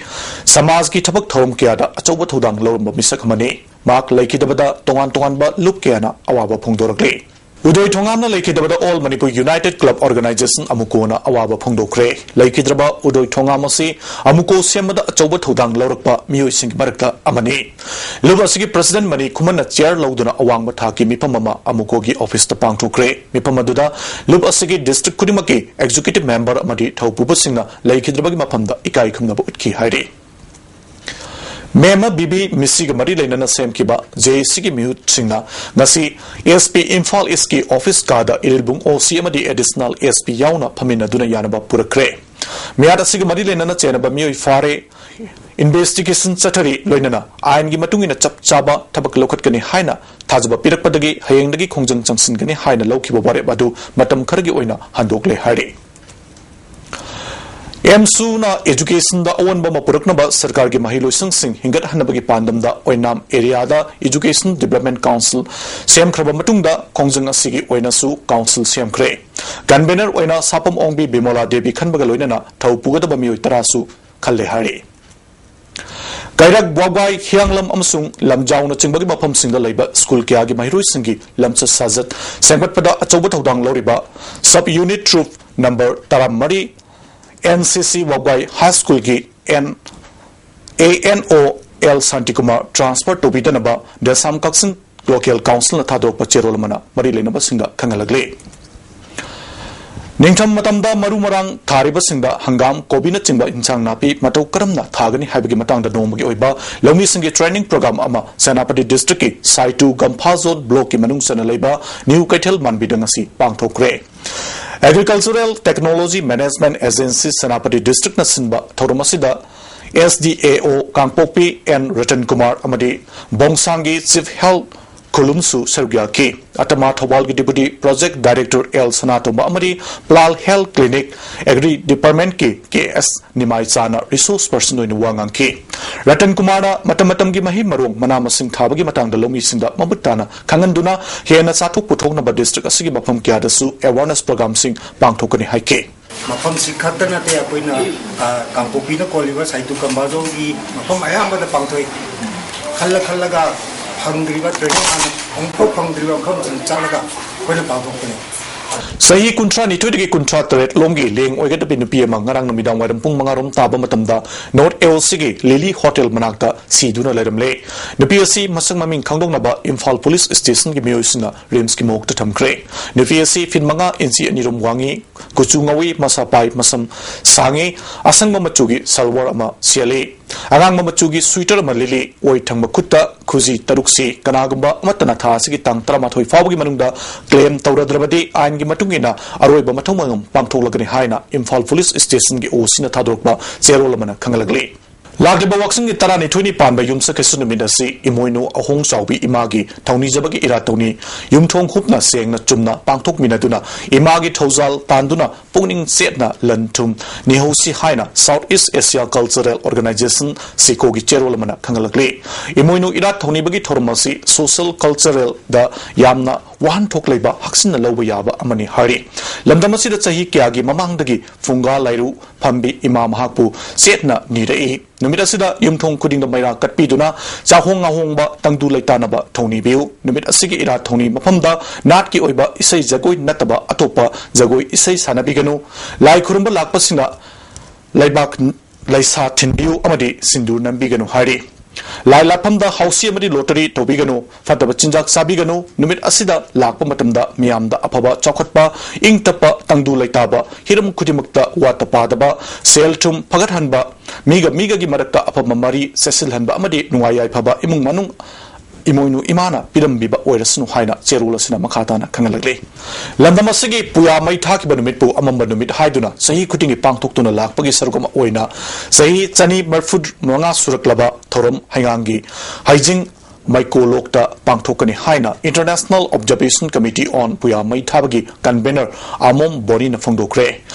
ꯁꯃꯥꯖꯒꯤ ꯊꯕꯛ ꯊꯧꯔꯝ ꯀꯌꯥꯗ ꯑꯆꯧꯕ ꯊꯧꯗꯥꯡ ꯂꯧꯔꯝꯕ ꯃꯤꯁꯛ ꯑꯃꯅꯤ꯫ ꯃꯍꯥꯛ ꯂꯩꯈꯤꯗꯕꯗ ꯇꯣꯉꯥꯟ ꯇꯣꯉꯥꯟꯕ ꯂꯨꯞ ꯀꯌꯥꯅ ꯑꯋꯥꯕ ꯐꯣꯡꯗꯣꯔꯛꯂꯤ꯫ ꯎꯗꯣꯏ ꯊꯣꯉꯥꯝꯅ ꯂꯩꯈꯤꯗꯕꯗ all Manipur united club organisation ꯑꯃꯨꯀꯣꯅ ꯑꯋꯥꯕ ꯐꯣꯡꯗꯣꯛꯈ꯭ꯔꯦ꯫ ꯂꯩꯈꯤꯗ꯭ꯔꯕ ꯎꯗꯣꯏ ꯊꯣꯉꯥꯝ ꯑꯁꯤ ꯑꯃꯨꯀꯣ ꯁꯦꯝꯕꯗ ꯑꯆꯧꯕ ꯊꯧꯗꯥꯡ ꯂꯧꯔꯛꯄ ꯃꯤꯑꯣꯏꯁꯤꯡꯒꯤ ꯃꯔꯛꯇ ꯑꯃꯅꯤ꯫ ꯂꯨꯞ ꯑꯁꯤꯒꯤ ꯄ꯭ꯔꯁꯤꯗꯦꯟ ꯃꯅꯤ ꯈꯨꯃꯟꯅ ꯆꯤꯌꯥꯔ ꯂꯧꯗꯨꯅ ꯑꯋꯥꯡꯕ ꯊꯥꯛꯀꯤ ꯃꯤꯐꯝ ꯑꯃ ꯑꯃꯨꯀꯣꯒꯤ ꯑꯣꯐꯤꯁꯇ ꯄꯥꯡꯊꯣꯛꯈ꯭ꯔꯦ꯫ ꯃꯤꯐꯝ ꯑꯗꯨꯗ ꯂꯨꯞ ꯑꯁꯤꯒꯤ ꯗꯤꯁꯇ꯭ꯔꯤꯛ ꯈꯨꯗꯤꯡꯃꯛꯀꯤ ꯑꯦꯛꯖꯤꯀ꯭ꯌꯨꯇꯤꯚ ꯃꯦꯝꯕꯔ ꯑꯃꯗꯤ ꯊꯧꯄꯨꯕꯁꯤꯡꯅ ꯂꯩꯈꯤꯗ꯭ꯔꯕꯒꯤ ꯃꯐꯝꯗ ꯏꯀꯥꯏ ꯈꯨꯝꯅꯕ ꯎꯠꯈꯤ ꯍꯥꯏꯔꯤ꯫ ꯃꯦꯝꯃ ꯕꯤꯕꯤ ꯃꯤꯁꯤꯒ ꯃꯔꯤ ꯂꯩꯅꯅ ꯁꯦꯝꯈꯤꯕ ꯖꯦ ꯑꯦ ꯁꯤꯒꯤ ꯃꯤꯍꯨꯠꯁꯤꯡꯅ ꯉꯁꯤ ꯑꯦꯁ ꯄꯤ ꯏꯝꯐꯥꯜ ꯏꯁꯀꯤ ꯑꯣꯐꯤꯁ ꯀꯥꯗ ꯏꯔꯤꯜꯕꯨꯡ ꯑꯣ ꯁꯤ ꯑꯃꯗꯤ ꯑꯦꯗꯤꯁꯅꯦꯜ ꯑꯦꯁ ꯄꯤ ꯌꯥꯎꯅ ꯐꯝꯃꯤꯟꯅꯗꯨꯅ ꯌꯥꯅꯕ ꯄꯨꯔꯛꯈ꯭ꯔꯦ꯫ ꯃꯤꯍꯥꯠ ꯑꯁꯤꯒ ꯃꯔꯤ ꯂꯩꯅꯅ ꯆꯦꯟꯅꯕ ꯃꯤꯑꯣꯏ ꯐꯥꯔꯦ, ꯏꯟꯚꯦꯁꯇꯤꯒꯦꯁꯟ ꯆꯠꯊꯔꯤ, ꯂꯣꯏꯅꯅ ꯑꯥꯏꯟꯒꯤ ꯃꯇꯨꯡ ꯏꯟꯅ ꯆꯞ ꯆꯥꯕ ꯊꯕꯛ ꯂꯧꯈꯠꯀꯅꯤ ꯍꯥꯏꯅ ꯊꯥꯖꯕ ꯄꯤꯔꯛꯄꯗꯒꯤ ꯍꯌꯦꯡꯗꯒꯤ ꯈꯣꯡꯖꯪ ꯆꯪꯁꯤꯟꯒꯅꯤ ꯍꯥꯏꯅ ꯂꯧꯈꯤꯕ ꯋꯥꯔꯦꯞ ꯑꯗꯨ ꯃꯇꯝ ꯈꯔꯒꯤ ꯑꯣꯏꯅ ꯍꯟꯗꯣꯛꯂꯦ ꯍꯥꯏꯔꯤ꯫ ꯑꯦꯝꯁꯨꯅ ꯑꯦꯖꯨꯀꯦꯁꯟꯗ ꯑꯑꯣꯟꯕ ꯑꯃ ꯄꯨꯔꯛꯅꯕ ꯁꯔꯀꯥꯔꯒꯤ ꯃꯍꯩꯂꯣꯏꯁꯪꯁꯤꯡ ꯍꯤꯡꯒꯠꯍꯟꯅꯕꯒꯤ ꯄꯥꯟꯗꯝꯗ ꯑꯣꯏꯅꯥꯝ ꯑꯦꯔꯤꯌꯥꯗ ꯑꯦꯖꯨꯀꯦꯁꯟ ꯗꯤꯕ꯭ꯂꯞꯃꯦꯟ ꯀꯥꯎꯟꯁꯤꯜ ꯁꯦꯝꯈ꯭ꯔꯕ ꯃꯇꯨꯡꯗ ꯈꯣꯡꯖꯪ ꯑꯁꯤꯒꯤ ꯑꯣꯏꯅꯁꯨ ꯀꯥꯎꯟꯁꯤꯜ ꯁꯦꯝꯈ꯭ꯔꯦ꯫ ꯀꯟꯚꯦꯅꯔ ꯑꯣꯏꯅ ꯁꯥꯄꯝ ꯑꯣꯡꯕꯤ ꯕꯤꯃꯣꯂꯥ ꯗꯦꯕꯤ ꯈꯟꯕꯒ ꯂꯣꯏꯅꯅ ꯊꯧ ꯄꯨꯒꯗꯕ ꯃꯤꯑꯣꯏ ꯇꯔꯥꯁꯨ ꯈꯜꯂꯦ ꯍꯥꯏꯔꯤ꯫ ꯀꯩꯔꯛ, ꯋꯥꯕꯒꯥꯏ, ꯍꯤꯌꯥꯡꯂꯝ ꯑꯃꯁꯨꯡ ꯂꯝꯖꯥꯎꯅꯆꯤꯡꯕꯒꯤ ꯃꯐꯝꯁꯤꯡꯗ ꯂꯩꯕ ꯁ꯭ꯀꯨꯜ ꯀꯌꯥꯒꯤ ꯃꯍꯩꯔꯣꯏꯁꯤꯡꯒꯤ ꯂꯝꯆꯠ ꯁꯥꯖꯠ ꯁꯦꯝꯒꯠꯄꯗ ꯑꯆꯧꯕ ꯊꯧꯗꯥꯡ ꯂꯧꯔꯤꯕ ꯁꯕ ꯌꯨꯅꯤꯠ ꯇꯔꯨꯛ ꯅꯝꯕꯔ ꯇꯔꯥꯃꯔꯤ ꯑꯦꯟ ꯁꯤ ꯁꯤ ꯋꯥꯕꯒꯥꯏ ꯍꯥꯏ ꯁ꯭ꯀꯨꯜꯒꯤ N A N O L Shantikumar transfer ꯇꯧꯕꯤꯗꯅꯕ ꯗꯦꯁꯥꯝ Kakching local ꯀꯥꯎꯟꯁꯤꯜꯅ ꯊꯥꯗꯣꯔꯛꯄ ꯆꯦꯔꯣꯜ ꯑꯃꯅ ꯃꯔꯤ ꯂꯩꯅꯕꯁꯤꯡꯗ ꯈꯪꯍꯜꯂꯛꯂꯤ꯫ ꯅꯤꯡꯊꯝ ꯃꯇꯝꯗ ꯃꯔꯨ ꯃꯔꯥꯡ ꯊꯥꯔꯤꯕꯁꯤꯡꯗ ꯍꯪꯒꯥꯝ, ꯀꯣꯕꯤꯅꯆꯤꯡꯕ ꯏꯟꯁꯥꯡ ꯅꯥꯄꯤ ꯃꯇꯧ ꯀꯔꯝꯅ ꯊꯥꯒꯅꯤ ꯍꯥꯏꯕꯒꯤ ꯃꯇꯥꯡꯗ ꯅꯣꯡꯃꯒꯤ ꯑꯣꯏꯕ ꯂꯧꯃꯤꯁꯤꯡꯒꯤ training program ꯑꯃ ꯁꯦꯅꯥꯄꯇꯤ districtꯀꯤ ꯁꯥꯏꯇꯨ ꯒꯝꯐꯥꯖꯣꯠ blockꯀꯤ ꯃꯅꯨꯡ ꯆꯟꯅ ꯂꯩꯕ ꯅ꯭ꯌꯨ ꯀꯩꯊꯦꯜ ꯃꯥꯟꯕꯤꯗ ꯉꯁꯤ ꯄꯥꯡꯊꯣꯛꯈ꯭ꯔꯦ꯫ Agricultural Technology Management Agency Senapati districtꯅ ꯁꯤꯟꯕ ꯊꯧꯔꯝ ꯑꯁꯤꯗ S D A O Kangpokpi N Ratan Kumar ꯑꯃꯗꯤ ꯕꯣꯡꯁꯥꯡꯒꯤ Chief Health ꯈꯨꯂꯨꯝꯁꯨ ꯁꯔꯨꯛ ꯌꯥꯈꯤ꯫ ꯑꯇꯃꯥ ꯊꯧꯕꯥꯜꯒꯤ Deputy Project Director L ꯁꯅꯥꯇꯣꯝꯕ ꯑꯃꯗꯤ ꯄ꯭ꯂꯥꯜ Health Clinic Agri Departmentꯀꯤ K S ꯅꯤꯃꯥꯏꯆꯥꯅ resource person ꯑꯣꯏꯅ ꯋꯥ ꯉꯥꯡꯈꯤ꯫ ꯔꯇꯟ ꯀꯨꯃꯥꯔꯅ ꯃꯇꯝ ꯃꯇꯝꯒꯤ ꯃꯍꯩ ꯃꯔꯣꯡ, ꯃꯅꯥ ꯃꯁꯤꯡ ꯊꯥꯕꯒꯤ ꯃꯇꯥꯡꯗ ꯂꯧꯃꯤꯁꯤꯡꯗ ꯃꯃꯨꯠ ꯇꯥꯅ ꯈꯪꯍꯟꯗꯨꯅ ꯍꯦꯟꯅ ꯆꯥꯊꯣꯛ ꯄꯨꯊꯣꯛꯅꯕ district ꯑꯁꯤꯒꯤ ꯃꯐꯝ ꯀꯌꯥꯗꯁꯨ awareness programꯁꯤꯡ ꯄꯥꯡꯊꯣꯛꯀꯅꯤ ꯍꯥꯏꯈꯤ꯫ ꯃꯐꯝꯁꯤ ꯈꯛꯇ ꯅꯠꯇꯦ, ꯑꯩꯈꯣꯏꯅ, ꯑ, ꯀꯥꯡꯄꯣꯛꯄꯤꯅ ꯀꯣꯜꯂꯤꯕ ꯁꯥꯏꯇꯨ ꯀꯝꯕꯥꯖꯣꯒꯤ ꯃꯐꯝ ꯑꯌꯥꯝꯕꯗ ꯄꯥꯡꯊꯣꯛꯏ꯫ ꯈꯜꯂ ꯈꯜꯂꯒ ꯐꯪꯗ꯭ꯔꯤꯕ training ꯍꯥꯟꯅ ꯑꯃꯨꯛꯐꯥꯎ ꯐꯪꯗ꯭ꯔꯤꯕ ꯃꯐꯝꯁꯤꯡ ꯆꯠꯂꯒ ꯑꯩꯈꯣꯏꯅ ꯄꯥꯡꯊꯣꯛꯄꯅꯤ꯫ ꯆꯍꯤ ꯀꯨꯟꯊ꯭ꯔꯥ ꯅꯤꯊꯣꯏꯗꯒꯤ ꯀꯨꯟꯊ꯭ꯔꯥ ꯇꯔꯦꯠ ꯂꯣꯝꯒꯤ ꯂꯦꯡ ꯑꯣꯏꯒꯗꯕꯤ ꯅꯨꯄꯤ ꯑꯃ ꯉꯔꯥꯡ ꯅꯨꯃꯤꯗꯥꯡ ꯋꯥꯏꯔꯝ ꯄꯨꯡ ꯃꯉꯥ ꯔꯣꯝ ꯇꯥꯕ ꯃꯇꯝꯗ North L Cꯒꯤ Lily Hotel ꯃꯅꯥꯛꯇ ꯁꯤꯗꯨꯅ ꯂꯩꯔꯝꯂꯦ꯫ ꯅꯨꯄꯤ ꯑꯁꯤ ꯃꯁꯛ ꯃꯃꯤꯡ ꯈꯪꯗꯣꯛꯅꯕ ꯏꯝꯐꯥꯜ Police Stationꯒꯤ ꯃꯤꯑꯣꯏꯁꯤꯡꯅ RIMSꯀꯤ morgueꯗ ꯊꯝꯈ꯭ꯔꯦ꯫ ꯅꯨꯄꯤ ꯑꯁꯤ ꯐꯤꯠ ꯃꯉꯥ ꯏꯟꯆꯤ ꯑꯅꯤ ꯔꯣꯝ ꯋꯥꯡꯉꯤ, ꯀꯨꯆꯨ ꯉꯧꯏ, ꯃꯁꯥ ꯄꯥꯏ, ꯃꯁꯝ ꯁꯥꯡꯉꯤ, ꯑꯁꯪꯕ ꯃꯆꯨꯒꯤ ꯁꯜꯋꯥꯔ ꯑꯃ ꯁꯦꯠꯂꯤ꯫ ꯑꯉꯥꯡꯕ ꯃꯆꯨꯒꯤ sweater ꯑꯃ ꯂꯤꯠꯂꯤ꯫ ꯑꯣꯏ ꯊꯪꯕ ꯈꯨꯠꯇ ꯈꯨꯖꯤ ꯇꯔꯨꯛꯁꯤ ꯀꯅꯥꯒꯨꯝꯕ ꯑꯃꯠꯇꯅ ꯊꯥ ꯑꯁꯤꯒꯤ ꯇꯥꯡ ꯇꯔꯥꯃꯥꯊꯣꯏ ꯐꯥꯎꯕꯒꯤ ꯃꯅꯨꯡꯗ claim ꯇꯧꯔꯗ꯭ꯔꯕꯗꯤ ꯑꯥꯏꯟꯒꯤ ꯃꯇꯨꯡ ꯏꯟꯅ ꯑꯔꯣꯏꯕ ꯃꯊꯧ ꯃꯉꯝ ꯄꯥꯡꯊꯣꯛꯂꯒꯅꯤ ꯍꯥꯏꯅ ꯏꯝꯐꯥꯜ Police Stationꯒꯤ OCꯅ ꯊꯥꯗꯣꯔꯛꯄ ꯆꯦꯔꯣꯜ ꯑꯃꯅ ꯈꯪꯍꯜꯂꯛꯂꯤ꯫ ꯂꯥꯛꯂꯤꯕ ꯋꯥꯛꯆꯤꯡꯒꯤ ꯇꯔꯥꯅꯤꯊꯣꯏꯅꯤ ꯄꯥꯟꯕ ꯌꯨꯝꯁꯀꯩꯁ ꯅꯨꯃꯤꯠ ꯑꯁꯤ ꯏꯃꯣꯏꯅꯨ ꯑꯍꯣꯡ ꯆꯥꯎꯕꯤ ꯏꯃꯥꯒꯤ ꯊꯧꯅꯤꯖꯕꯒꯤ ꯏꯔꯥꯠ ꯊꯧꯅꯤ ꯌꯨꯝꯊꯣꯡ ꯍꯨꯞꯅ ꯁꯦꯡꯅ ꯆꯨꯝꯅ ꯄꯥꯡꯊꯣꯛꯃꯤꯟꯅꯗꯨꯅ ꯏꯃꯥꯒꯤ ꯊꯧꯖꯥꯜ ꯇꯥꯟꯗꯨꯅ ꯄꯨꯛꯅꯤꯡ ꯆꯦꯠꯅ ꯂꯟ ꯊꯨꯝ ꯅꯤꯍꯧꯁꯤ ꯍꯥꯏꯅ South East Asia Cultural Organization, ꯁꯤꯀꯣꯒꯤ ꯆꯦꯔꯣꯜ ꯑꯃꯅ ꯈꯪꯍꯜꯂꯛꯂꯤ꯫ ꯏꯃꯣꯏꯅꯨ ꯏꯔꯥꯠ ꯊꯧꯅꯤꯕꯒꯤ ꯊꯧꯔꯝ ꯑꯁꯤ social culturalꯗ ꯌꯥꯝꯅ ꯋꯥꯍꯟꯊꯣꯛ ꯂꯩꯕ ꯍꯛꯆꯤꯟꯅ ꯂꯧꯕ ꯌꯥꯕ ꯑꯃꯅꯤ ꯍꯥꯏꯔꯤ꯫ ꯂꯝꯗꯝ ꯑꯁꯤꯗ ꯆꯍꯤ ꯀꯌꯥꯒꯤ ꯃꯃꯥꯡꯗꯒꯤ ꯐꯨꯡꯒꯥ ꯂꯥꯏꯔꯨ ꯐꯝꯕꯤ ꯏꯃꯥ ꯃꯍꯥꯛꯄꯨ ꯆꯦꯠꯅ ꯅꯤꯔꯛꯏ꯫ ꯅꯨꯃꯤꯠ ꯑꯁꯤꯗ ꯌꯨꯝꯊꯣꯡ ꯈꯨꯗꯤꯡꯗ ꯃꯩꯔꯥ ꯀꯠꯄꯤꯗꯨꯅ ꯆꯥꯍꯣꯡ ꯉꯥꯍꯣꯡꯕ ꯇꯪꯗꯨ ꯂꯩꯇꯥꯅꯕ ꯊꯧꯅꯤꯕꯤꯌꯨ꯫ ꯅꯨꯃꯤꯠ ꯑꯁꯤꯒꯤ ꯏꯔꯥꯠ ꯊꯧꯅꯤ ꯃꯐꯝꯗ ꯅꯥꯠꯀꯤ ꯑꯣꯏꯕ ꯏꯁꯩ ꯖꯒꯣꯏ ꯅꯠꯇꯕ ꯑꯇꯣꯞꯄ ꯖꯒꯣꯏ ꯏꯁꯩ ꯁꯥꯟꯅꯕꯤꯒꯅꯨ꯫ ꯂꯥꯏ ꯈꯨꯔꯨꯝꯕ ꯂꯥꯛꯄꯁꯤꯡꯅ ꯂꯩꯕꯥꯛ ꯂꯩꯁꯥ ꯊꯤꯟꯕꯤꯌꯨ ꯑꯃꯗꯤ ꯁꯤꯟꯗꯨꯔ ꯅꯝꯕꯤꯒꯅꯨ ꯍꯥꯏꯔꯤ꯫ ꯂꯥꯏ ꯂꯥꯠꯐꯝꯗ ꯍꯥꯎꯁꯤ ꯑꯃꯗꯤ ꯂꯣꯇꯔꯤ ꯇꯧꯕꯤꯒꯅꯨ, ꯐꯠꯇꯕ ꯆꯤꯟꯖꯥꯛ ꯆꯥꯕꯤꯒꯅꯨ, ꯅꯨꯃꯤꯠ ꯑꯁꯤꯗ ꯂꯥꯛꯄ ꯃꯇꯝꯗ ꯃꯤꯌꯥꯝꯗ ꯑꯐꯕ, ꯆꯥꯎꯈꯠꯄ, ꯏꯪ ꯇꯞꯄ, ꯇꯪꯗꯨ ꯂꯩꯇꯥꯕ, ꯍꯤꯔꯝ ꯈꯨꯗꯤꯡꯃꯛꯇ ꯋꯥꯠꯇ ꯄꯥꯗꯕ, ꯁꯦꯜ ꯊꯨꯝ ꯐꯒꯠꯍꯟꯕ, ꯃꯤꯒ ꯃꯤꯒꯒꯤ ꯃꯔꯛꯇ ꯑꯐꯕ ꯃꯔꯤ ꯆꯦꯠꯁꯤꯜꯍꯟꯕ ꯑꯃꯗꯤ ꯅꯨꯡꯉꯥꯏ ꯌꯥꯏꯐꯕ ꯏꯃꯨꯡ ꯃꯅꯨꯡ ꯏꯃꯣꯏꯅꯨ ꯏꯃꯥꯅ ꯄꯤꯔꯝꯕꯤꯕ ꯑꯣꯏꯔꯁꯅꯨ ꯍꯥꯏꯅ ꯆꯦꯔꯣꯜ ꯑꯁꯤꯅ ꯃꯈꯥ ꯇꯥꯅ ꯈꯪꯍꯜꯂꯛꯂꯤ꯫ ꯂꯝꯗꯝ ꯑꯁꯤꯒꯤ ꯄꯨꯌꯥ ꯃꯩ ꯊꯥꯈꯤꯕ ꯅꯨꯃꯤꯠꯄꯨ ꯑꯃꯝꯕ ꯅꯨꯃꯤꯠ ꯍꯥꯏꯗꯨꯅ ꯆꯍꯤ ꯈꯨꯗꯤꯡꯒꯤ ꯄꯥꯡꯊꯣꯛꯇꯨꯅ ꯂꯥꯛꯄꯒꯤ ꯁꯔꯨꯛ ꯑꯃ ꯑꯣꯏꯅ ꯆꯍꯤ ꯆꯅꯤ ꯃꯔꯤꯐꯨ ꯃꯉꯥ ꯁꯨꯔꯛꯂꯕ ꯊꯧꯔꯝ ꯍꯩꯉꯥꯡꯒꯤ ꯍꯩꯖꯤꯡ ꯃꯩꯀꯣꯂꯣꯛꯇ ꯄꯥꯡꯊꯣꯛꯀꯅꯤ ꯍꯥꯏꯅ International Observation Committee on ꯄꯨꯌꯥ ꯃꯩ ꯊꯥꯕꯒꯤ convener ꯑꯃꯣꯝ ꯕꯣꯅꯤꯅ ꯐꯣꯡꯗꯣꯛꯈ꯭ꯔꯦ꯫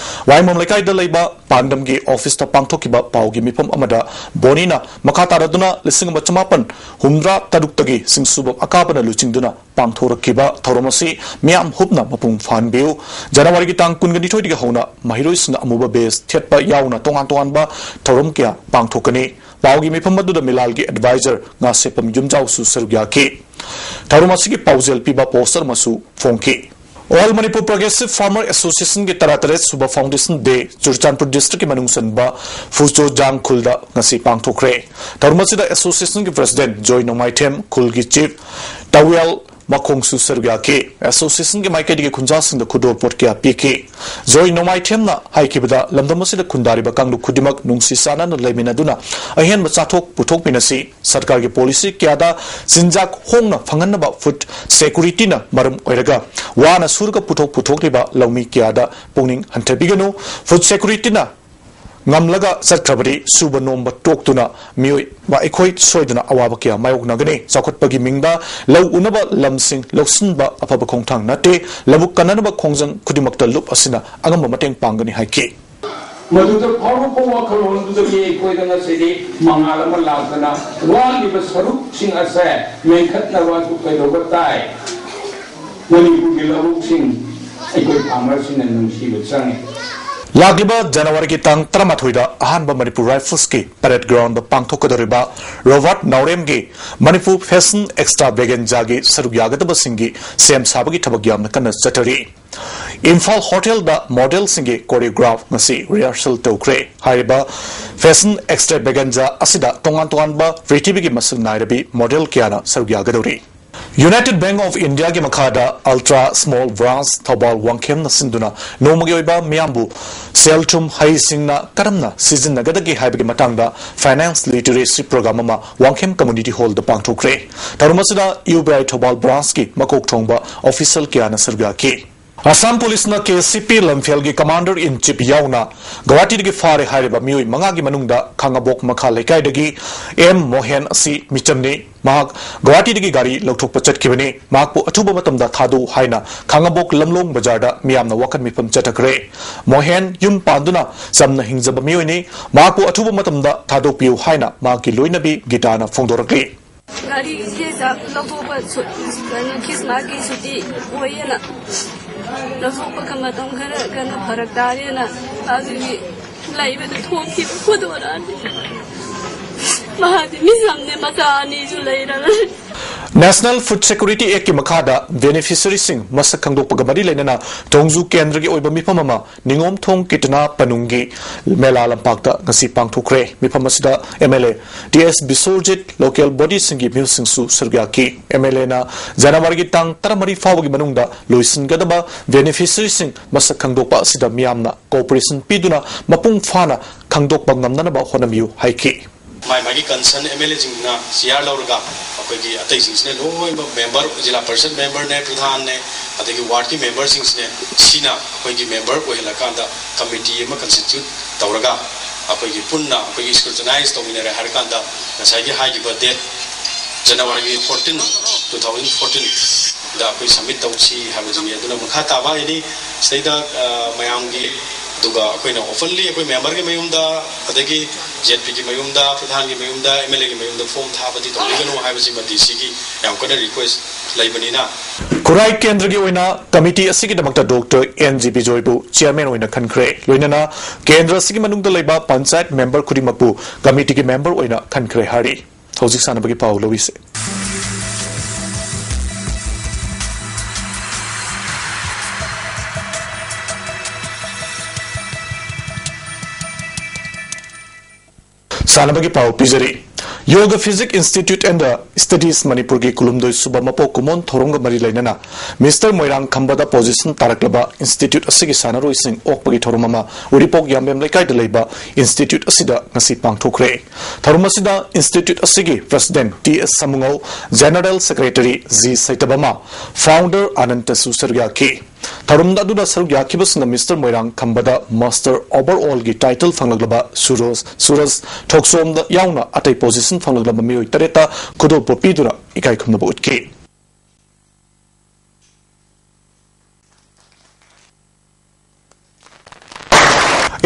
ꯋꯥꯏꯃꯣꯝ ꯂꯩꯀꯥꯏꯗ ꯂꯩꯕ ꯄꯥꯟꯗꯝꯒꯤ ꯑꯣꯐꯤꯁꯇ ꯄꯥꯡꯊꯣꯛꯈꯤꯕ ꯄꯥꯎꯒꯤ ꯃꯤꯐꯝ ꯑꯃꯗ ꯕꯣꯅꯤꯅ ꯃꯈꯥ ꯇꯥꯔꯗꯨꯅ ꯂꯤꯁꯤꯡ ꯑꯃ ꯆꯃꯥꯄꯟ ꯍꯨꯝꯗ꯭ꯔꯥ ꯇꯔꯨꯛꯇꯒꯤ ꯁꯤꯡꯁꯨꯕꯝ ꯑꯀꯥꯕꯅ ꯂꯨꯆꯤꯡꯗꯨꯅ ꯄꯥꯡꯊꯣꯔꯛꯈꯤꯕ ꯊꯧꯔꯝ ꯑꯁꯤ ꯃꯤꯌꯥꯝ ꯍꯨꯞꯅ ꯃꯄꯨꯡ ꯐꯥꯍꯟꯕꯤꯌꯨ꯫ ꯖꯅꯋꯥꯔꯤꯒꯤ ꯇꯥꯡ ꯀꯨꯟꯒ ꯅꯤꯊꯣꯏꯗꯒꯤ ꯍꯧꯅ ꯃꯍꯩꯔꯣꯏꯁꯤꯡꯅ ꯑꯃꯨꯕ ꯕꯦꯁ ꯊꯦꯠꯄ ꯌꯥꯎꯅ ꯇꯣꯉꯥꯟ ꯇꯣꯉꯥꯟꯕ ꯊꯧꯔꯝ ꯀꯌꯥ ꯄꯥꯡꯊꯣꯛꯀꯅꯤ꯫ ꯄꯥꯎꯒꯤ ꯃꯤꯐꯝ ꯑꯗꯨꯗ ꯃꯤꯂꯥꯜꯒꯤ ꯑꯦꯗꯚꯥꯏꯖꯔ ꯉꯥꯁꯦꯞꯄꯝ ꯌꯨꯝꯖꯥꯎꯁꯨ ꯁꯔꯨꯛ ꯌꯥꯈꯤ꯫ ꯊꯧꯔꯝ ꯑꯁꯤꯒꯤ ꯄꯥꯎꯖꯦꯜ ꯄꯤꯕ ꯄꯣꯁꯇꯔ ꯑꯃꯁꯨ ꯐꯣꯡꯈꯤ꯫ All Manipur Progressive Farmer Associationꯒꯤ ꯇꯔꯥꯇꯔꯦꯠ ꯁꯨꯕ Foundation Day ꯆꯨꯔꯆꯥꯟꯄꯨꯔ districtꯀꯤ ꯃꯅꯨꯡ ꯆꯟꯕ ꯐꯨꯆꯣꯖꯥꯡ ꯈꯨꯜꯗ ꯉꯁꯤ ꯄꯥꯡꯊꯣꯛꯈ꯭ꯔꯦ꯫ ꯊꯧꯔꯝ ꯑꯁꯤꯗ associationꯒꯤ president ꯖꯣꯏ ꯅꯣꯡꯃꯥꯏꯊꯦꯝ, ꯈꯨꯜꯒꯤ chief ꯇꯥꯋꯦꯜ ꯃꯈꯣꯡꯁꯨ ꯁꯔꯨꯛ ꯌꯥꯈꯤ꯫ Associationꯒꯤ ꯃꯥꯏꯀꯩꯗꯒꯤ ꯈꯨꯟꯖꯥꯁꯤꯡꯗ ꯈꯨꯗꯣꯜꯄꯣꯠ ꯀꯌꯥ ꯄꯤꯈꯤ꯫ ꯖꯣꯏ ꯅꯣꯡꯃꯥꯏꯊꯦꯝꯅ ꯍꯥꯏꯈꯤꯕꯗ, ꯂꯝꯗꯝ ꯑꯁꯤꯗ ꯈꯨꯟꯗꯥꯔꯤꯕ ꯀꯥꯡꯂꯨꯞ ꯈꯨꯗꯤꯡꯃꯛ ꯅꯨꯡꯁꯤ ꯆꯥꯟꯅꯅ ꯂꯩꯃꯤꯟꯅꯗꯨꯅ ꯑꯍꯦꯟꯕ ꯆꯥꯊꯣꯛ ꯄꯨꯊꯣꯛꯃꯤꯟꯅꯁꯤ꯫ ꯁꯔꯀꯥꯔꯒꯤ policy ꯀꯌꯥꯗ ꯆꯤꯟꯖꯥꯛ ꯍꯣꯡꯅ ꯐꯪꯍꯟꯅꯕ food securityꯅ ꯃꯔꯝ ꯑꯣꯏꯔꯒ ꯋꯥꯅ ꯁꯨꯔꯒ ꯄꯨꯊꯣꯛ ꯄꯨꯊꯣꯛꯂꯤꯕ ꯂꯧꯃꯤ ꯀꯌꯥꯗ ꯄꯨꯛꯅꯤꯡ ꯍꯟꯊꯕꯤꯒꯅꯨ꯫ Food securityꯅ ꯉꯝꯂꯒ ꯆꯠꯈ꯭ꯔꯕꯗꯤ ꯁꯨꯕ ꯅꯣꯝꯕ ꯇꯣꯛꯇꯨꯅ ꯃꯤꯑꯣꯏꯕ ꯑꯩꯈꯣꯏ ꯁꯣꯏꯗꯅ ꯑꯋꯥꯕ ꯀꯌꯥ ꯃꯥꯌꯣꯛꯅꯒꯅꯤ꯫ ꯆꯥꯎꯈꯠꯄꯒꯤ ꯃꯤꯡꯗ ꯂꯧ ꯎꯅꯕ ꯂꯝꯁꯤꯡ ꯂꯧꯁꯤꯟꯕ ꯑꯐꯕ ꯈꯣꯡꯊꯥꯡ ꯅꯠꯇꯦ꯫ ꯂꯧꯕꯨꯛ ꯀꯟꯅꯅꯕ ꯈꯣꯡꯖꯪ ꯈꯨꯗꯤꯡꯃꯛꯇ ꯂꯨꯞ ꯑꯁꯤꯅ ꯑꯉꯝꯕ ꯃꯇꯦꯡ ꯄꯥꯡꯒꯅꯤ ꯍꯥꯏꯈꯤ꯫ ꯃꯗꯨꯗ ꯐꯥꯎꯔꯛꯄ ꯋꯥꯈꯜꯂꯣꯟꯗꯨꯗꯒꯤ ꯑꯩꯈꯣꯏꯗ ꯉꯁꯤꯗꯤ ꯃꯉꯥꯜ ꯑꯃ ꯂꯥꯛꯇꯅ ꯋꯥꯠꯂꯤꯕ ꯁꯔꯨꯛꯁꯤꯡ ꯑꯁꯦ ꯃꯦꯟꯈꯠꯅꯕ ꯑꯗꯨ ꯀꯩꯗꯧꯕ ꯇꯥꯏ? ꯃꯅꯤꯄꯨꯔꯒꯤ ꯂꯧꯕꯨꯛꯁꯤꯡ ꯑꯩꯈꯣꯏ farmerꯁꯤꯡꯅ ꯅꯨꯡꯁꯤꯕ ꯆꯪꯉꯤ꯫ ꯂꯥꯛꯂꯤꯕ ꯖꯅꯋꯥꯔꯤꯒꯤ ꯇꯥꯡ ꯇꯔꯥꯃꯥꯊꯣꯏꯗ ꯑꯍꯥꯟꯕ ꯃꯅꯤꯄꯨꯔ Riflesꯀꯤ parade groundꯗ ꯄꯥꯡꯊꯣꯛꯀꯗꯧꯔꯤꯕ ꯔꯣꯕꯥꯔꯠ ꯅꯥꯎꯔꯦꯝꯒꯤ ꯃꯅꯤꯄꯨꯔ Fashion Extravaganzaꯒꯤ ꯁꯔꯨꯛ ꯌꯥꯒꯗꯕꯁꯤꯡꯒꯤ ꯁꯦꯝ ꯁꯥꯕꯒꯤ ꯊꯕꯛ ꯌꯥꯝꯅ ꯀꯟꯅ ꯆꯠꯊꯔꯤ꯫ ꯏꯝꯐꯥꯜ ꯍꯣꯇꯦꯜꯗ ꯃꯣꯗꯦꯜꯁꯤꯡꯒꯤ ꯀꯣꯔꯤꯌꯣꯒ꯭ꯔꯥꯐ ꯉꯁꯤ ꯔꯤꯍꯔꯁꯦꯜ ꯇꯧꯈ꯭ꯔꯦ꯫ ꯍꯥꯏꯔꯤꯕ ꯐꯦꯁꯟ ꯑꯦꯛꯁꯇ꯭ꯔꯥꯚꯦꯒꯟꯖꯥ ꯑꯁꯤꯗ ꯇꯣꯉꯥꯟ ꯇꯣꯉꯥꯟꯕ ꯄ꯭ꯔꯤꯊꯤꯕꯤꯒꯤ ꯃꯁꯛ ꯅꯥꯏꯔꯕꯤ ꯃꯣꯗꯦꯜ ꯀꯌꯥꯅ ꯁꯔꯨꯛ ꯌꯥꯒꯗꯧꯔꯤ꯫ United Bank of Indiaꯒꯤ ꯃꯈꯥꯗ Ultra Small Branch ꯊꯧꯕꯥꯜ ꯋꯥꯡꯈꯦꯝꯅ ꯁꯤꯟꯗꯨꯅ ꯅꯣꯡꯃꯒꯤ ꯑꯣꯏꯕ ꯃꯤꯌꯥꯝꯕꯨ ꯁꯦꯜ ꯊꯨꯝ ꯍꯩꯁꯤꯡꯅ ꯀꯔꯝꯅ ꯁꯤꯖꯤꯟꯅꯒꯗꯒꯦ ꯍꯥꯏꯕꯒꯤ ꯃꯇꯥꯡꯗ Finance Literacy Program ꯑꯃ ꯋꯥꯡꯈꯦꯝ Community Hallꯗ ꯄꯥꯡꯊꯣꯛꯈ꯭ꯔꯦ꯫ ꯊꯧꯔꯝ ꯑꯁꯤꯗ ꯌꯨ ꯕꯤ ꯑꯥꯏ ꯊꯧꯕꯥꯜ ꯕ꯭ꯔꯥꯟꯆꯀꯤ ꯃꯀꯣꯛ ꯊꯣꯡꯕ ꯑꯣꯐꯤꯁꯤꯌꯦꯜ ꯀꯌꯥꯅ ꯁꯔꯨꯛ ꯌꯥꯈꯤ꯫ ꯑꯁꯥꯝ ꯄꯨꯂꯤꯁꯅ K C P ꯂꯝꯐꯦꯜꯒꯤ Commander in Chief ꯌꯥꯎꯅ ꯒꯧꯍꯥꯇꯤꯗꯒꯤ ꯐꯥꯔꯦ ꯍꯥꯏꯔꯤꯕ ꯃꯤꯑꯣꯏ ꯃꯉꯥꯒꯤ ꯃꯅꯨꯡꯗ ꯈꯥꯉꯕꯣꯛ ꯃꯈꯥ ꯂꯩꯀꯥꯏꯗꯒꯤ ꯑꯦꯝ ꯃꯣꯍꯦꯟ ꯑꯁꯤ ꯃꯤꯆꯝꯅꯤ꯫ ꯃꯍꯥꯛ ꯒꯧꯍꯥꯇꯤꯗꯒꯤ ꯒꯥꯔꯤ ꯂꯧꯊꯣꯛꯄ ꯆꯠꯈꯤꯕꯅꯤ꯫ ꯃꯍꯥꯛꯄꯨ ꯑꯊꯨꯕ ꯃꯇꯝꯗ ꯊꯥꯗꯣꯛꯎ ꯍꯥꯏꯅ ꯈꯥꯉꯕꯣꯛ ꯂꯝꯂꯣꯡ ꯕꯖꯥꯔꯗ ꯃꯤꯌꯥꯝꯅ ꯋꯥꯀꯠ ꯃꯤꯐꯝ ꯆꯠꯊꯈ꯭ꯔꯦ꯫ ꯃꯣꯍꯦꯟ ꯌꯨꯝ ꯄꯥꯟꯗꯨꯅ ꯆꯝꯅ ꯍꯤꯡꯖꯕ ꯃꯤꯑꯣꯏꯅꯤ꯫ ꯃꯍꯥꯛꯄꯨ ꯑꯊꯨꯕ ꯃꯇꯝꯗ ꯊꯥꯗꯣꯛꯄꯤꯌꯨ ꯍꯥꯏꯅ ꯃꯍꯥꯛꯀꯤ ꯂꯣꯏꯅꯕꯤ ꯒꯤꯇꯥꯅ ꯐꯣꯡꯗꯣꯔꯛꯂꯤ꯫ ꯒꯥꯔꯤꯁꯦ ꯆꯥꯛ ꯂꯧꯊꯣꯛꯄ ꯁꯨ-, ꯀꯩꯅꯣ, ꯈ꯭ꯔꯤꯁꯃꯥꯁꯀꯤ ꯁꯨꯇꯤ ꯑꯣꯏꯌꯦꯅ ꯂꯧꯊꯣꯛꯄꯒ ꯃꯇꯝ ꯈꯔ ꯀꯩꯅꯣ ꯐꯔꯛ ꯇꯥꯔꯦꯅ ꯑꯗꯨꯒꯤ ꯂꯩꯕꯗ ꯊꯣꯛꯈꯤꯕ ꯈꯨꯗꯣꯔꯛꯑꯅꯤ꯫ ꯃꯍꯥꯛꯇꯤ ꯃꯤꯁꯝꯅꯦ, ꯃꯆꯥ ꯑꯅꯤꯁꯨ ꯂꯩꯔꯒ꯫ National Food Security Actꯀꯤ ꯃꯈꯥꯗ ꯕꯦꯅꯤꯐꯤꯁꯔꯤꯁꯤꯡ ꯃꯁꯛ ꯈꯪꯗꯣꯛꯄꯒ ꯃꯔꯤ ꯂꯩꯅꯅ ꯊꯣꯡꯖꯨ ꯀꯦꯟꯗ꯭ꯔꯒꯤ ꯑꯣꯏꯕ ꯃꯤꯐꯝ ꯑꯃ ꯅꯤꯉꯣꯝꯊꯣꯡ ꯀꯤꯇꯅꯥ ꯄꯅꯨꯡꯒꯤ ꯃꯦꯂꯥ ꯂꯝꯄꯥꯛꯇ ꯉꯁꯤ ꯄꯥꯡꯊꯣꯛꯈ꯭ꯔꯦ꯫ ꯃꯤꯐꯝ ꯑꯁꯤꯗ M L A T S Bisworjit, local ꯕꯣꯗꯤꯁꯤꯡꯒꯤ ꯃꯤꯍꯨꯠꯁꯤꯡꯁꯨ ꯁꯔꯨꯛ ꯌꯥꯈꯤ꯫ ꯑꯦꯝ ꯑꯦꯜ ꯑꯦꯅ ꯖꯅꯋꯥꯔꯤꯒꯤ ꯇꯥꯡ ꯇꯔꯥꯃꯔꯤ ꯐꯥꯎꯕꯒꯤ ꯃꯅꯨꯡꯗ ꯂꯣꯏꯁꯤꯟꯒꯗꯕ ꯕꯦꯅꯤꯐꯤꯁꯔꯤꯁꯤꯡ ꯃꯁꯛ ꯈꯪꯗꯣꯛꯄ ꯑꯁꯤꯗ ꯃꯤꯌꯥꯝꯅ ꯀꯣꯑꯣꯄꯔꯦꯁꯟ ꯄꯤꯗꯨꯅ ꯃꯄꯨꯡ ꯐꯥꯅ ꯈꯪꯗꯣꯛꯄ ꯉꯝꯅꯅꯕ ꯍꯣꯠꯅꯕꯤꯌꯨ ꯍꯥꯏꯈꯤ꯫ ꯃꯥꯏ ꯃꯥꯒꯤ ꯀꯟꯁꯔꯟ ꯑꯦꯝ ꯑꯦꯜ ꯑꯦꯁꯤꯡꯅ ꯁꯤꯌꯥꯔ ꯂꯧꯔꯒ ꯑꯩꯈꯣꯏꯒꯤ ꯑꯇꯩꯁꯤꯡꯁꯤꯅ ꯂꯣꯏꯅꯃꯛ ꯃꯦꯝꯕꯔ, ꯖꯤꯂꯥ ꯄꯔꯤꯁꯠ ꯃꯦꯝꯕꯔꯅꯦ, ꯄ꯭ꯔꯙꯥꯟꯅꯦ, ꯑꯗꯒꯤ ꯋꯥꯔꯗꯀꯤ ꯃꯦꯝꯕꯔꯁꯤꯡꯁꯤꯅꯦ, ꯁꯤꯅ ꯑꯩꯈꯣꯏꯒꯤ ꯃꯦꯝꯕꯔ ꯑꯣꯏꯍꯜꯂꯀꯥꯟꯗ ꯀꯃꯤꯇꯤ ꯑꯃ ꯀꯟꯁꯇꯤꯇ꯭ꯌꯨꯠ ꯇꯧꯔꯒ ꯑꯩꯈꯣꯏꯒꯤ ꯄꯨꯟꯅ ꯑꯩꯈꯣꯏꯒꯤ ꯁ꯭ꯀ꯭ꯔꯨꯇꯤꯅꯥꯏꯖ ꯇꯧꯃꯤꯟꯅꯔꯦ ꯍꯥꯏꯔꯀꯥꯟꯗ ꯉꯁꯥꯏꯒꯤ ꯍꯥꯏꯈꯤꯕ date January fourteen, two thousand ꯐꯣꯔꯇꯤꯟꯗ ꯑꯩꯈꯣꯏ ꯁꯕꯃꯤꯠ ꯇꯧꯁꯤ ꯍꯥꯏꯕꯁꯤꯅꯤ꯫ ꯑꯗꯨꯅ ꯃꯈꯥ ꯇꯥꯕ ꯍꯥꯏꯗꯤ ꯁꯤꯗꯩꯗ, ꯑ, ꯃꯌꯥꯝꯒꯤ, ꯑꯗꯨꯒ ꯑꯩꯈꯣꯏꯅ ꯑꯣꯄꯟꯂꯤ ꯑꯩꯈꯣꯏ ꯃꯦꯝꯕꯔꯒꯤ ꯃꯌꯨꯝꯗ, ꯑꯗꯒꯤ ꯖꯦꯠ ꯄꯤꯒꯤ ꯃꯌꯨꯝꯗ, ꯄ꯭ꯔꯙꯥꯟꯒꯤ ꯃꯌꯨꯝꯗ, ꯑꯦꯝ ꯑꯦꯜ ꯑꯦꯒꯤ ꯃꯌꯨꯝꯗ ꯐꯣꯝ ꯊꯥꯕꯗꯤ ꯇꯧꯕꯤꯒꯅꯨ ꯍꯥꯏꯕꯁꯤꯃꯗꯤ ꯁꯤꯒꯤ ꯌꯥꯝ ꯀꯟꯅ ꯔꯤꯀ꯭ꯋꯦꯁ ꯂꯩꯕꯅꯤꯅ꯫ ꯈꯨꯔꯥꯏ ꯀꯦꯟꯗ꯭ꯔꯒꯤ ꯑꯣꯏꯅ ꯀꯃꯤꯇꯤ ꯑꯁꯤꯒꯤꯗꯃꯛꯇ ꯗꯣꯛꯇꯔ ꯑꯦꯟ ꯖꯤ ꯕꯤꯖꯣꯏꯕꯨ ꯆꯤꯌꯔꯃꯦꯟ ꯑꯣꯏꯅ ꯈꯟꯈ꯭ꯔꯦ꯫ ꯂꯣꯏꯅꯅ ꯀꯦꯟꯗ꯭ꯔ ꯑꯁꯤꯒꯤ ꯃꯅꯨꯡꯗ ꯂꯩꯕ ꯄꯟꯆꯥꯌꯠ ꯃꯦꯝꯕꯔ ꯈꯨꯗꯤꯡꯃꯛꯄꯨ ꯀꯃꯤꯇꯤꯒꯤ ꯃꯦꯝꯕꯔ ꯑꯣꯏꯅ ꯈꯟꯈ꯭ꯔꯦ ꯍꯥꯏꯔꯤ꯫ ꯍꯧꯖꯤꯛ ꯁꯥꯟꯅꯕꯒꯤ ꯄꯥꯎ ꯂꯧꯏꯁꯦ꯫ ꯇꯥꯟꯅꯕꯒꯤ ꯄꯥꯎ ꯄꯤꯖꯔꯤ꯫ Yoga Physics Institute and Studies ꯃꯅꯤꯄꯨꯔꯒꯤ ꯀꯨꯟꯍꯨꯝꯗꯣꯏ ꯁꯨꯕ ꯃꯄꯣꯛ ꯀꯨꯝꯑꯣꯟ ꯊꯧꯔꯝꯒ ꯃꯔꯤ ꯂꯩꯅꯅ ꯃꯤꯁꯇꯔ ꯃꯣꯏꯔꯥꯡ ꯈꯝꯕꯗ position ꯇꯥꯔꯛꯂꯕ institute ꯑꯁꯤꯒꯤ ꯁꯥꯟꯅꯔꯣꯏꯁꯤꯡ ꯑꯣꯛꯄꯒꯤ ꯊꯧꯔꯝ ꯑꯃ ꯎꯔꯤꯄꯣꯛ ꯌꯥꯝꯕꯦꯝ ꯂꯩꯀꯥꯏꯗ ꯂꯩꯕ institute ꯑꯁꯤꯗ ꯉꯁꯤ ꯄꯥꯡꯊꯣꯛꯈ꯭ꯔꯦ꯫ ꯊꯧꯔꯝ ꯑꯁꯤꯗ institute ꯑꯁꯤꯒꯤ president ꯇꯤ ꯑꯦꯁ ꯁꯃꯨꯉꯧ, general secretary ꯖꯤ ꯁꯩꯇꯕꯃ, founder ꯑꯅꯟꯇꯁꯨ ꯁꯔꯨꯛ ꯌꯥꯈꯤ꯫ ꯊꯧꯔꯝ ꯑꯗꯨꯗ ꯁꯔꯨꯛ ꯌꯥꯈꯤꯕꯁꯤꯡꯅ ꯃꯤꯁꯇꯔ ꯃꯣꯏꯔꯥꯡ ꯈꯝꯕꯗ master overall ꯒꯤ title ꯐꯪꯂꯛꯂꯕ ꯁꯨꯔꯣꯖ, ꯁꯨꯔꯖ ꯊꯣꯛꯆꯣꯝꯗ ꯌꯥꯎꯅ ꯑꯇꯩ position ꯐꯪꯂꯛꯂꯕ ꯃꯤꯑꯣꯏ ꯇꯔꯦꯠꯇ ꯈꯨꯗꯣꯜꯄꯣꯠ ꯄꯤꯗꯨꯅ ꯏꯀꯥꯏ ꯈꯨꯝꯅꯕ ꯎꯠꯈꯤ꯫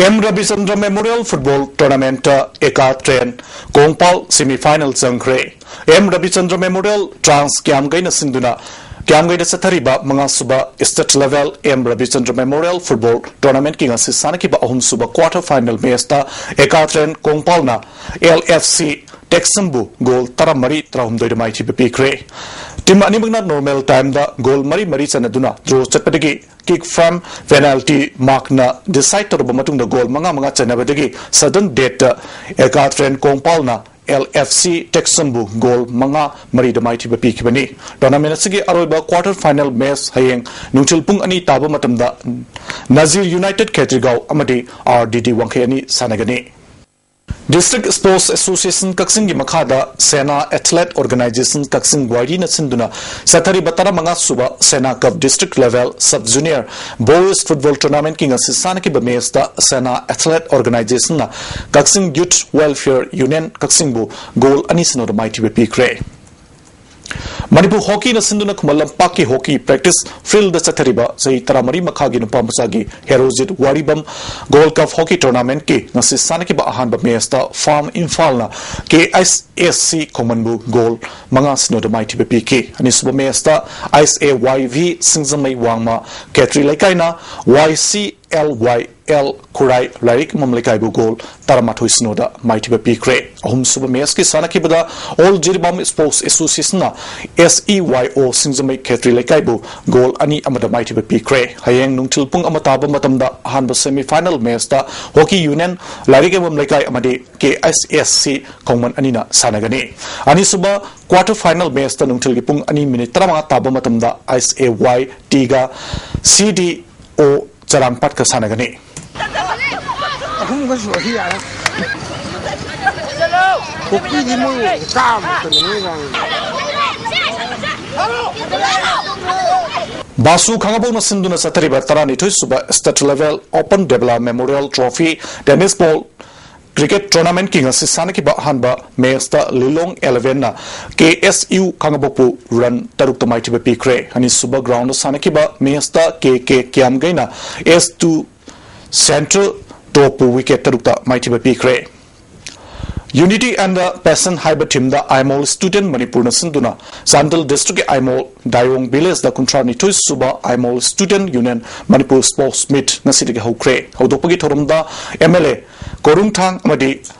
M Rabichandra Memorial Football Tournament ꯇ ꯑꯦꯀꯥ ꯇ꯭ꯔꯦꯟ ꯀꯣꯡꯄꯥꯜ semi final ꯆꯪꯈ꯭ꯔꯦ꯫ ꯑꯦꯝ ꯔꯕꯤꯆꯟꯗ꯭ꯔ Memorial ꯇ꯭ꯔꯥꯟꯁ ꯀ꯭ꯌꯥꯝꯒꯩꯅ ꯁꯤꯟꯗꯨꯅ ꯀ꯭ꯌꯥꯝꯒꯩꯗ ꯆꯠꯊꯔꯤꯕ ꯃꯉꯥ ꯁꯨꯕ state level M Rabichandra Memorial Football Tournament ꯀꯤ ꯉꯁꯤ ꯁꯥꯟꯅꯈꯤꯕ ꯑꯍꯨꯝ ꯁꯨꯕ quarter final match ꯇ ꯑꯦꯀꯥ ꯇ꯭ꯔꯦꯟ ꯀꯣꯡꯄꯥꯜꯅ ꯑꯦꯜ ꯑꯦꯐ ꯁꯤ ꯇꯦꯛꯁꯝꯕꯨ goal ꯇꯔꯥꯃꯔꯤ ꯇꯔꯥꯍꯨꯝꯗꯣꯏꯗ ꯃꯥꯏꯊꯤꯕ ꯄꯤꯈ꯭ꯔꯦ꯫ Team ꯑꯅꯤꯃꯛꯅ normal time ꯗ goal ꯃꯔꯤ ꯃꯔꯤ ꯆꯟꯅꯗꯨꯅ draw ꯆꯠꯄꯗꯒꯤ kick from penalty mark ꯅ decide ꯇꯧꯔꯕ ꯃꯇꯨꯡꯗ goal ꯃꯉꯥ ꯃꯉꯥ ꯆꯟꯅꯕꯗꯒꯤ sudden death ꯇ ꯑꯦꯀꯥ ꯇ꯭ꯔꯦꯟ ꯀꯣꯡꯄꯥꯜꯅ ꯑꯦꯜ ꯑꯦꯐ ꯁꯤ ꯇꯦꯛꯁꯝꯕꯨ goal ꯃꯉꯥ ꯃꯔꯤꯗ ꯃꯥꯏꯊꯤꯕ ꯄꯤꯈꯤꯕꯅꯤ꯫ Tournament ꯑꯁꯤꯒꯤ ꯑꯔꯣꯏꯕ quarter final match ꯍꯌꯦꯡ ꯅꯨꯡꯊꯤꯜ ꯄꯨꯡ ꯑꯅꯤ ꯇꯥꯕ ꯃꯇꯝꯗ ꯅꯖꯤꯔ United ꯈꯦꯇ꯭ꯔꯤꯒꯥꯎ ꯑꯃꯗꯤ ꯑꯥꯔ ꯗꯤ ꯗꯤ ꯋꯥꯡꯈꯩ ꯑꯅꯤ ꯁꯥꯟꯅꯒꯅꯤ꯫ District Sports Association ꯀꯛꯆꯤꯡꯒꯤ ꯃꯈꯥꯗ ꯁꯦꯅꯥ Athlete Organisation ꯀꯛꯆꯤꯡ ꯋꯥꯏꯔꯤꯅ ꯁꯤꯟꯗꯨꯅ ꯆꯠꯊꯔꯤꯕ ꯇꯔꯥꯃꯉꯥ ꯁꯨꯕ ꯁꯦꯅꯥ Cup District Level Sub Junior Boys Football Tournament ꯀꯤ ꯉꯁꯤ ꯁꯥꯟꯅꯈꯤꯕ match ꯇ ꯁꯦꯅꯥ Athlete Organisation ꯅ ꯀꯛꯆꯤꯡ Youth Welfare Union ꯀꯛꯆꯤꯡꯕꯨ goal ꯑꯅꯤ ꯁꯤꯅꯣꯗ ꯃꯥꯏꯊꯤꯕ ꯄꯤꯈ꯭ꯔꯦ꯫ ꯃꯅꯤꯄꯨꯔ ꯍꯣꯀꯤꯅ ꯁꯤꯟꯗꯨꯅ ꯈꯨꯃꯟ ꯂꯝꯄꯥꯛꯀꯤ ꯍꯣꯀꯤ practice field ꯗ ꯆꯠꯊꯔꯤꯕ ꯆꯍꯤ ꯇꯔꯥꯃꯔꯤ ꯃꯈꯥꯒꯤ ꯅꯨꯄꯥ ꯃꯆꯥꯒꯤ Herojit ꯋꯥꯔꯤꯕꯝ Gold Cup Hockey Tournament ꯀꯤ ꯉꯁꯤ ꯁꯥꯟꯅꯈꯤꯕ ꯑꯍꯥꯟꯕ match ꯇ ꯐꯥꯝ ꯏꯝꯐꯥꯜꯅ ꯀꯦ ꯑꯦꯁ ꯑꯦꯁ ꯁꯤ ꯈꯣꯡꯃꯟꯕꯨ goal ꯃꯉꯥ ꯁꯤꯅꯣꯗ ꯃꯥꯏꯊꯤꯕ ꯄꯤꯈꯤ꯫ ꯑꯅꯤꯁꯨꯕ match ꯇ ꯑꯥꯏꯁ ꯑꯦ ꯋꯥꯏ ꯚꯤ ꯁꯤꯡꯖꯃꯩ ꯋꯥꯡꯃ ꯈꯦꯇ꯭ꯔꯤ ꯂꯩꯀꯥꯏꯅ ꯋꯥꯏ ꯁꯤ ꯑꯦꯜ ꯋꯥꯏ ꯑꯦꯜ ꯈꯨꯔꯥꯏ ꯂꯥꯏꯔꯤꯛ ꯌꯦꯛꯐꯝ ꯂꯩꯀꯥꯏꯕꯨ ꯒꯣꯜ ꯇꯔꯥꯃꯥꯊꯣꯏ ꯁꯤꯅꯣꯗ ꯃꯥꯏꯊꯤꯕ ꯄꯤꯈ꯭ꯔꯦ꯫ ꯑꯍꯨꯝꯁꯨꯕ ꯃꯦꯆꯀꯤ ꯁꯥꯟꯅꯈꯤꯕꯗ ꯑꯣꯜ ꯖꯤꯔꯤꯕꯥꯝ ꯁ꯭ꯄꯣꯔꯠꯁ ꯑꯦꯁꯣꯁꯤꯌꯦꯁꯟꯅ ꯑꯦꯁ ꯏ ꯋꯥꯏ ꯑꯣ ꯁꯤꯡꯖꯃꯩ ꯈꯦꯇ꯭ꯔꯤ ꯂꯩꯀꯥꯏꯕꯨ ꯒꯣꯜ ꯑꯅꯤ ꯑꯃꯗ ꯃꯥꯏꯊꯤꯕ ꯄꯤꯈ꯭ꯔꯦ꯫ ꯍꯌꯦꯡ ꯅꯨꯡꯊꯤꯜ ꯄꯨꯡ ꯑꯃ ꯇꯥꯕ ꯃꯇꯝꯗ ꯑꯍꯥꯟꯕ ꯁꯦꯃꯤ ꯐꯥꯏꯅꯦꯜ ꯃꯦꯆꯇ ꯍꯣꯀꯤ ꯌꯨꯅꯤꯌꯟ ꯂꯥꯏꯔꯤꯛ ꯌꯦꯛꯐꯝ ꯂꯩꯀꯥꯏ ꯑꯃꯗꯤ ꯀꯦ ꯑꯦꯁ ꯑꯦꯁ ꯁꯤ ꯈꯣꯡꯃꯟ ꯑꯅꯤꯅ ꯁꯥꯟꯅꯒꯅꯤ꯫ ꯑꯅꯤꯁꯨꯕ ꯀ꯭ꯋꯥꯇꯔ ꯐꯥꯏꯅꯦꯜ ꯃꯦꯆꯇ ꯅꯨꯡꯊꯤꯜꯒꯤ ꯄꯨꯡ ꯑꯅꯤ ꯃꯤꯅꯤꯠ ꯇꯔꯥꯃꯉꯥ ꯇꯥꯕ ꯃꯇꯝꯗ ꯑꯥꯏꯁ ꯑꯦ ꯋꯥꯏ ꯇꯤꯒ ꯁꯤ ꯗꯤ ꯑꯣ ꯆꯔꯥꯡꯄꯥꯠꯀ ꯁꯥꯟꯅꯒꯅꯤ꯫ ꯑꯍꯨꯝꯒ ꯁꯨꯔꯗꯤ ꯌꯥꯔꯦ꯫ ꯄꯨꯈ꯭ꯔꯤꯗꯤ ꯃꯣꯏ ꯀꯥꯕ ꯈꯛꯇꯅꯤ ꯃꯣꯏ ꯋꯥꯡꯉꯤꯗꯣ꯫ ꯕꯥꯁꯨ ꯈꯥꯉꯕꯣꯛꯅ ꯁꯤꯟꯗꯨꯅ ꯆꯠꯊꯔꯤꯕ ꯇꯔꯥꯅꯤꯊꯣꯏ ꯁꯨꯕ State Level Open Debla Memorial Trophy Tennis Ball Cricket Tournamentꯀꯤ ꯉꯁꯤ ꯁꯥꯟꯅꯈꯤꯕ ꯑꯍꯥꯟꯕ ꯃꯦꯆꯇ ꯂꯤꯂꯣꯡ ꯏꯂꯦꯚꯦꯟꯅ ꯀꯦ ꯑꯦꯁ ꯌꯨ ꯈꯥꯉꯕꯣꯛꯄꯨ ꯔꯟ ꯇꯔꯨꯛꯇ ꯃꯥꯏꯊꯤꯕ ꯄꯤꯈ꯭ꯔꯦ꯫ ꯑꯅꯤꯁꯨꯕ ꯒ꯭ꯔꯥꯎꯟꯗ ꯁꯥꯟꯅꯈꯤꯕ ꯃꯦꯆꯇ ꯀꯦ ꯀꯦ ꯀꯤꯌꯥꯝꯒꯩꯅ ꯑꯦꯁ ꯇꯨ ꯁꯦꯟꯇ꯭ꯔꯦꯜ ꯇꯣꯞꯄꯨ ꯋꯤꯀꯦꯠ ꯇꯔꯨꯛꯇ ꯃꯥꯏꯊꯤꯕ ꯄꯤꯈ꯭ꯔꯦ꯫ Unity and the Passion ꯍꯥꯏꯕ ꯊꯤꯝꯗ ꯑꯥꯏꯃꯣꯜ ꯁ꯭ꯇꯨꯗꯦꯟꯠ ꯃꯅꯤꯄꯨꯔꯅ ꯁꯤꯟꯗꯨꯅ ꯆꯥꯟꯗꯦꯜ ꯗꯤꯁꯇ꯭ꯔꯤꯛꯀꯤ ꯑꯥꯏꯃꯣꯜ ꯗꯥꯏꯋꯣꯡ ꯚꯤꯂꯦꯖꯇ ꯀꯨꯟꯊ꯭ꯔꯥ ꯅꯤꯊꯣꯏ ꯁꯨꯕ Aimol student union Manipur sports meet ꯉꯁꯤꯗꯒꯤ ꯍꯧꯈ꯭ꯔꯦ꯫ ꯍꯧꯗꯣꯛꯄꯒꯤ ꯊꯧꯔꯝꯗ ꯑꯦꯝ ꯑꯦꯜ ꯑꯦ ꯀꯣꯔꯨꯡꯊꯥꯡ ꯑꯃꯗꯤ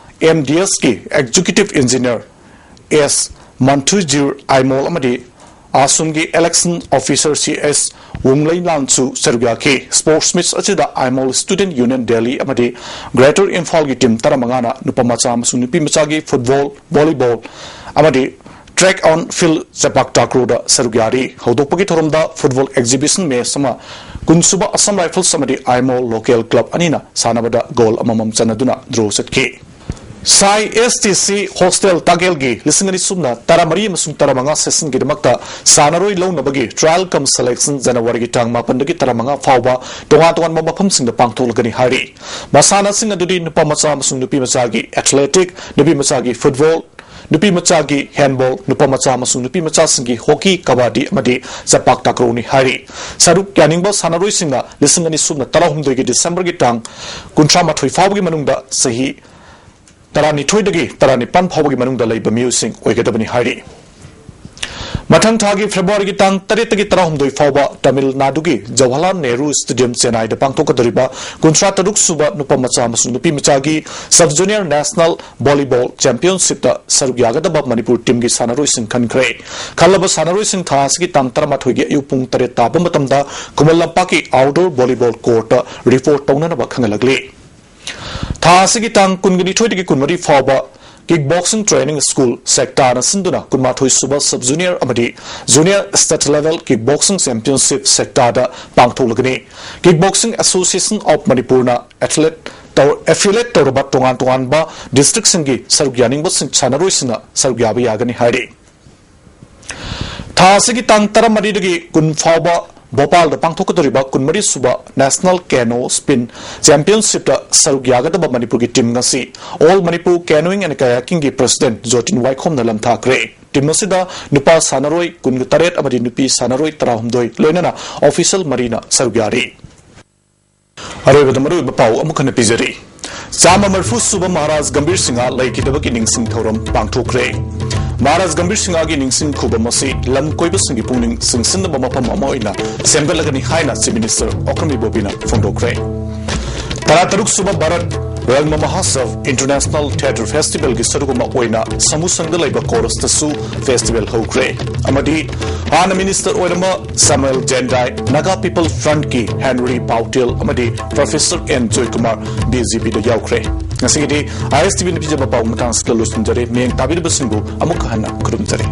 ꯑꯦꯝ ꯗꯤ ꯑꯦꯁꯀꯤ executive engineer S Manthujir Aimol ꯑꯃꯗꯤ ꯑꯁꯨꯝꯒꯤ ꯏꯂꯦꯛꯁꯟ ꯑꯣꯐꯤꯁꯥꯔ ꯁꯤ ꯑꯦꯁ ꯋꯨꯡꯂꯩꯂꯥꯟꯁꯨ ꯁꯔꯨꯛ ꯌꯥꯈꯤ꯫ ꯁ꯭ꯄꯣꯔꯠꯁ ꯃꯤꯠ ꯑꯁꯤꯗ ꯑꯥꯏꯃꯣꯜ ꯁ꯭ꯇꯨꯗꯦꯟꯠ ꯌꯨꯅꯤꯌꯟ ꯗꯦꯜꯂꯤ ꯑꯃꯗꯤ ꯒ꯭ꯔꯦꯇꯔ ꯏꯝꯐꯥꯜꯒꯤ ꯇꯤꯝ ꯇꯔꯥꯃꯉꯥꯅ ꯅꯨꯄꯥ ꯃꯆꯥ ꯑꯃꯁꯨꯡ ꯅꯨꯄꯤ ꯃꯆꯥꯒꯤ ꯐꯨꯠꯕꯣꯜ, ꯚꯣꯂꯤꯕꯣꯜ ꯑꯃꯗꯤ track on field ꯆꯦꯄꯥꯛ ꯇꯥꯀ꯭ꯔꯣꯗ ꯁꯔꯨꯛ ꯌꯥꯔꯤ꯫ ꯍꯧꯗꯣꯛꯄꯒꯤ ꯊꯧꯔꯝꯗ ꯐꯨꯠꯕꯣꯜ ꯑꯦꯛꯖꯤꯕꯤꯁꯟ ꯃꯦꯆ ꯑꯃ ꯀꯨꯟꯁꯨꯕ ꯑꯁꯥꯝ ꯔꯥꯏꯐꯜꯁ ꯑꯃꯗꯤ ꯑꯥꯏꯃꯣꯜ ꯂꯣꯀꯦꯜ ꯀ꯭ꯂꯕ ꯑꯅꯤꯅ ꯁꯥꯟꯅꯕꯗ ꯒꯣꯜ ꯑꯃꯃꯝ ꯆꯟꯅꯗꯨꯅ ꯗ꯭ꯔꯣ ꯆꯠꯈꯤ꯫ ꯁꯥꯏ ꯑꯦꯁ ꯇꯤ ꯁꯤ ꯍꯣꯁꯇꯦꯜ ꯇꯥꯒꯦꯜꯒꯤ ꯂꯤꯁꯤꯡ ꯑꯅꯤ ꯁꯨꯞꯅ ꯇꯔꯥꯃꯔꯤ ꯑꯃꯁꯨꯡ ꯇꯔꯥꯃꯉꯥ ꯁꯦꯁꯟꯒꯤꯗꯃꯛꯇ ꯁꯥꯟꯅꯔꯣꯏ ꯂꯧꯅꯕꯒꯤ trial cum selection ꯖꯅꯋꯥꯔꯤꯒꯤ ꯇꯥꯡ ꯃꯥꯄꯟꯗꯒꯤ ꯇꯔꯥꯃꯉꯥ ꯐꯥꯎꯕ ꯇꯣꯉꯥꯟ ꯇꯣꯉꯥꯟꯕ ꯃꯐꯝꯁꯤꯡꯗ ꯄꯥꯡꯊꯣꯛꯂꯒꯅꯤ ꯍꯥꯏꯔꯤ꯫ ꯃꯁꯥꯟꯅꯁꯤꯡ ꯑꯗꯨꯗꯤ ꯅꯨꯄꯥ ꯃꯆꯥ ꯑꯃꯁꯨꯡ ꯅꯨꯄꯤ ꯃꯆꯥꯒꯤ athletic, ꯅꯨꯄꯤ ꯃꯆꯥꯒꯤ football, ꯅꯨꯄꯤ ꯃꯆꯥꯒꯤ handball, ꯅꯨꯄꯥ ꯃꯆꯥ ꯑꯃꯁꯨꯡ ꯅꯨꯄꯤ ꯃꯆꯥꯁꯤꯡꯒꯤ hockey, ꯀꯕꯥꯗꯤ ꯑꯃꯗꯤ ꯆꯦꯄꯥꯛ ꯇꯥꯀ꯭ꯔꯣꯅꯤ ꯍꯥꯏꯔꯤ꯫ ꯁꯔꯨꯛ ꯌꯥꯅꯤꯡꯕ ꯁꯥꯟꯅꯔꯣꯏꯁꯤꯡꯅ ꯂꯤꯁꯤꯡ ꯑꯅꯤ ꯁꯨꯞꯅ ꯇꯔꯥꯍꯨꯝꯗꯣꯏꯒꯤ ꯗꯤꯁꯦꯝꯕꯔꯒꯤ ꯇꯥꯡ ꯀꯨꯟꯊ꯭ꯔꯥ ꯃꯥꯊꯣꯏ ꯐꯥꯎꯕꯒꯤ ꯃꯅꯨꯡꯗ ꯆꯍꯤ ꯇꯔꯥꯅꯤꯊꯣꯏꯗꯒꯤ ꯇꯔꯥꯅꯤꯄꯥꯟ ꯐꯥꯎꯕꯒꯤ ꯃꯅꯨꯡꯗ ꯂꯩꯕ ꯃꯤꯑꯣꯏꯁꯤꯡ ꯑꯣꯏꯒꯗꯕꯅꯤ ꯍꯥꯏꯔꯤ꯫ ꯃꯊꯪ ꯊꯥꯒꯤ ꯐꯦꯕ꯭ꯔꯨꯋꯥꯔꯤꯒꯤ ꯇꯥꯡ ꯇꯔꯦꯠꯇꯒꯤ ꯇꯔꯥꯍꯨꯝꯗꯣꯏ ꯐꯥꯎꯕ ꯇꯥꯃꯤꯜ ꯅꯥꯗꯨꯒꯤ ꯖꯋꯥꯍꯔꯂꯥꯜ ꯅꯦꯍꯔꯨ ꯁ꯭ꯇꯦꯗꯤꯌꯝ, ꯆꯦꯟꯅꯥꯏꯗ ꯄꯥꯡꯊꯣꯛꯀꯗꯧꯔꯤꯕ ꯀꯨꯟꯊ꯭ꯔꯥ ꯇꯔꯨꯛ ꯁꯨꯕ ꯅꯨꯄꯥ ꯃꯆꯥ ꯑꯃꯁꯨꯡ ꯅꯨꯄꯤ ꯃꯆꯥꯒꯤ ꯁꯕ ꯖꯨꯅꯤꯌꯔ ꯅꯦꯁꯅꯦꯜ ꯚꯣꯂꯤꯕꯣꯜ ꯆꯦꯝꯄꯤꯌꯟꯁꯤꯞꯇ ꯁꯔꯨꯛ ꯌꯥꯒꯗꯕ ꯃꯅꯤꯄꯨꯔ ꯇꯤꯝꯒꯤ ꯁꯥꯟꯅꯔꯣꯏꯁꯤꯡ ꯈꯟꯈ꯭ꯔꯦ꯫ ꯈꯜꯂꯕ ꯁꯥꯟꯅꯔꯣꯏꯁꯤꯡ ꯊꯥ ꯑꯁꯤꯒꯤ ꯇꯥꯡ ꯇꯔꯥꯃꯥꯊꯣꯏꯒꯤ ꯑꯌꯨꯛ ꯄꯨꯡ ꯇꯔꯦꯠ ꯇꯥꯕ ꯃꯇꯝꯗ ꯈꯨꯃꯟ ꯂꯝꯄꯥꯛꯀꯤ ꯑꯥꯎꯠꯗꯣꯔ ꯚꯣꯂꯤꯕꯣꯜ ꯀꯣꯔꯠꯇ ꯔꯤꯄꯣꯔꯠ ꯇꯧꯅꯅꯕ ꯈꯪꯍꯜꯂꯛꯂꯤ꯫ ꯊꯥ ꯑꯁꯤꯒꯤ ꯇꯥꯡ ꯀꯨꯟꯒ ꯅꯤꯊꯣꯏꯗꯒꯤ ꯀꯨꯟꯃꯔꯤ ꯐꯥꯎꯕ ꯀꯤꯛ ꯕꯣꯛꯁꯤꯡ ꯇ꯭ꯔꯦꯅꯤꯡ ꯁ꯭ꯀꯨꯜ, ꯁꯦꯛꯇꯥꯅ ꯁꯤꯟꯗꯨꯅ ꯀꯨꯟꯃꯥꯊꯣꯏ ꯁꯨꯕ ꯁꯕ ꯖꯨꯅꯤꯌꯔ ꯑꯃꯗꯤ junior state level kick boxing championship ꯁꯦꯛꯇꯥꯗ ꯄꯥꯡꯊꯣꯛꯂꯒꯅꯤ꯫ ꯀꯤꯛ ꯕꯣꯛꯁꯤꯡ ꯑꯦꯁꯣꯁꯤꯌꯦꯁꯟ ꯑꯣꯐ ꯃꯅꯤꯄꯨꯔꯅ ꯑꯦꯊꯂꯦꯠ ꯇꯧ-, ꯑꯦꯐꯤꯂꯦꯠ ꯇꯧꯔꯕ ꯇꯣꯉꯥꯟ ꯇꯣꯉꯥꯟꯕ ꯗꯤꯁꯇ꯭ꯔꯤꯛꯁꯤꯡꯒꯤ ꯁꯔꯨꯛ ꯌꯥꯅꯤꯡꯕꯁꯤꯡ, ꯁꯥꯟꯅꯔꯣꯏꯁꯤꯡꯅ ꯁꯔꯨꯛ ꯌꯥꯕ ꯌꯥꯒꯅꯤ ꯍꯥꯏꯔꯤ꯫ ꯊꯥ ꯑꯁꯤꯒꯤ ꯇꯥꯡ ꯇꯔꯥꯃꯔꯤꯗꯒꯤ ꯀꯨꯟ ꯐꯥꯎꯕ ꯚꯣꯄꯥꯜꯗ ꯄꯥꯡꯊꯣꯛꯀꯗꯧꯔꯤꯕ ꯀꯨꯟꯃꯔꯤ ꯁꯨꯕ ꯅꯦꯁꯅꯦꯜ ꯀꯦꯅꯣ ꯁ꯭ꯄꯤꯟ ꯆꯦꯝꯄꯤꯌꯟꯁꯤꯞꯇ ꯁꯔꯨꯛ ꯌꯥꯒꯗꯕ ꯃꯅꯤꯄꯨꯔꯒꯤ ꯇꯤꯝ ꯉꯁꯤ ꯑꯣꯜ ꯃꯅꯤꯄꯨꯔ ꯀꯦꯅꯣꯌꯤꯡ ꯑꯦꯟ ꯀꯌꯥꯀꯤꯡꯒꯤ ꯄ꯭ꯔꯁꯤꯗꯦꯟꯠ ꯖꯣꯇꯤꯟ ꯋꯥꯏꯈꯣꯝꯅ ꯂꯝꯊꯥꯈ꯭ꯔꯦ꯫ ꯇꯤꯝ ꯑꯁꯤꯗ ꯅꯨꯄꯥ ꯁꯥꯟꯅꯔꯣꯏ ꯀꯨꯟꯇꯔꯦꯠ ꯑꯃꯗꯤ ꯅꯨꯄꯤ ꯁꯥꯟꯅꯔꯣꯏ ꯇꯔꯥꯍꯨꯝꯗꯣꯏ, ꯂꯣꯏꯅꯅ ꯑꯣꯐꯤꯁꯤꯌꯦꯜ ꯃꯔꯤꯅ ꯁꯔꯨꯛ ꯌꯥꯔꯤ꯫ ꯑꯔꯣꯏꯕꯗ ꯃꯔꯨꯑꯣꯏꯕ ꯄꯥꯎ ꯑꯃꯨꯛ ꯍꯟꯅ ꯄꯤꯖꯔꯤ꯫ ꯆꯥꯝꯃ ꯃꯔꯤꯐꯨ ꯁꯨꯕ ꯃꯍꯥꯔꯥꯖ ꯒꯝꯚꯤꯔ ꯁꯤꯡꯍ ꯂꯩꯈꯤꯗꯕꯒꯤ ꯅꯤꯡꯁꯤꯡ ꯊꯧꯔꯝ ꯄꯥꯡꯊꯣꯛꯈ꯭ꯔꯦ꯫ ꯃꯍꯥꯔꯥꯖ ꯒꯝꯚꯤꯔ ꯁꯤꯡꯍꯒꯤ ꯅꯤꯡꯁꯤꯡ ꯈꯨꯕꯝ ꯑꯁꯤ ꯂꯝ ꯀꯣꯏꯕꯁꯤꯡꯒꯤ ꯄꯨꯛꯅꯤꯡ ꯆꯤꯡꯁꯤꯟꯅꯕ ꯃꯐꯝ ꯑꯃ ꯑꯣꯏꯅ ꯁꯦꯝꯒꯠꯂꯒꯅꯤ ꯍꯥꯏꯅ ꯆꯤꯐ ꯃꯤꯅꯤꯁꯇꯔ ꯑꯣꯀ꯭ꯔꯝ ꯏꯕꯣꯕꯤꯅ ꯐꯣꯡꯗꯣꯛꯈ꯭ꯔꯦ꯫ ꯇꯔꯥꯇꯔꯨꯛ ꯁꯨꯕ ꯚꯥꯔꯠ ꯔꯪꯒ ꯃꯍꯣꯠꯁꯕ ꯏꯟꯇꯔꯅꯦꯁꯅꯦꯜ ꯊꯤꯌꯦꯇꯔ ꯐꯦꯁꯇꯤꯚꯦꯜꯒꯤ ꯁꯔꯨꯛ ꯑꯃ ꯑꯣꯏꯅ ꯁꯥꯃꯨꯁꯪꯗ ꯂꯩꯕ ꯀꯣꯔꯁꯇꯁꯨ ꯐꯦꯁꯇꯤꯚꯦꯜ ꯍꯧꯈ꯭ꯔꯦ꯫ ꯑꯃꯗꯤ ꯍꯥꯟꯅ ꯃꯤꯅꯤꯁꯇꯔ ꯑꯣꯏꯔꯝꯕ ꯁꯥꯃꯨꯑꯦꯜ ꯖꯦꯟꯗꯥꯏ, ꯅꯥꯒꯥ ꯄꯤꯄꯜ ꯐ꯭ꯔꯟꯠꯀꯤ ꯍꯦꯟꯔꯤ ꯄꯥꯎꯇꯦꯜ ꯑꯃꯗꯤ professor N Joykumar B J ꯄꯤꯗ ꯌꯥꯎꯈ꯭ꯔꯦ꯫ ꯉꯁꯤꯒꯤꯗꯤ ꯑꯥꯏ ꯑꯦꯁ ꯇꯤ ꯚꯤꯅ ꯄꯤꯖꯕ ꯄꯥꯎ ꯃꯇꯥꯡ ꯑꯁꯤꯗ ꯂꯣꯏꯁꯤꯟꯖꯔꯦ꯫ ꯃꯤꯠꯌꯦꯡ ꯇꯥꯕꯤꯔꯤꯕꯁꯤꯡꯕꯨ ꯑꯃꯨꯛ ꯍꯟꯅ ꯈꯨꯔꯨꯝꯖꯔꯤ꯫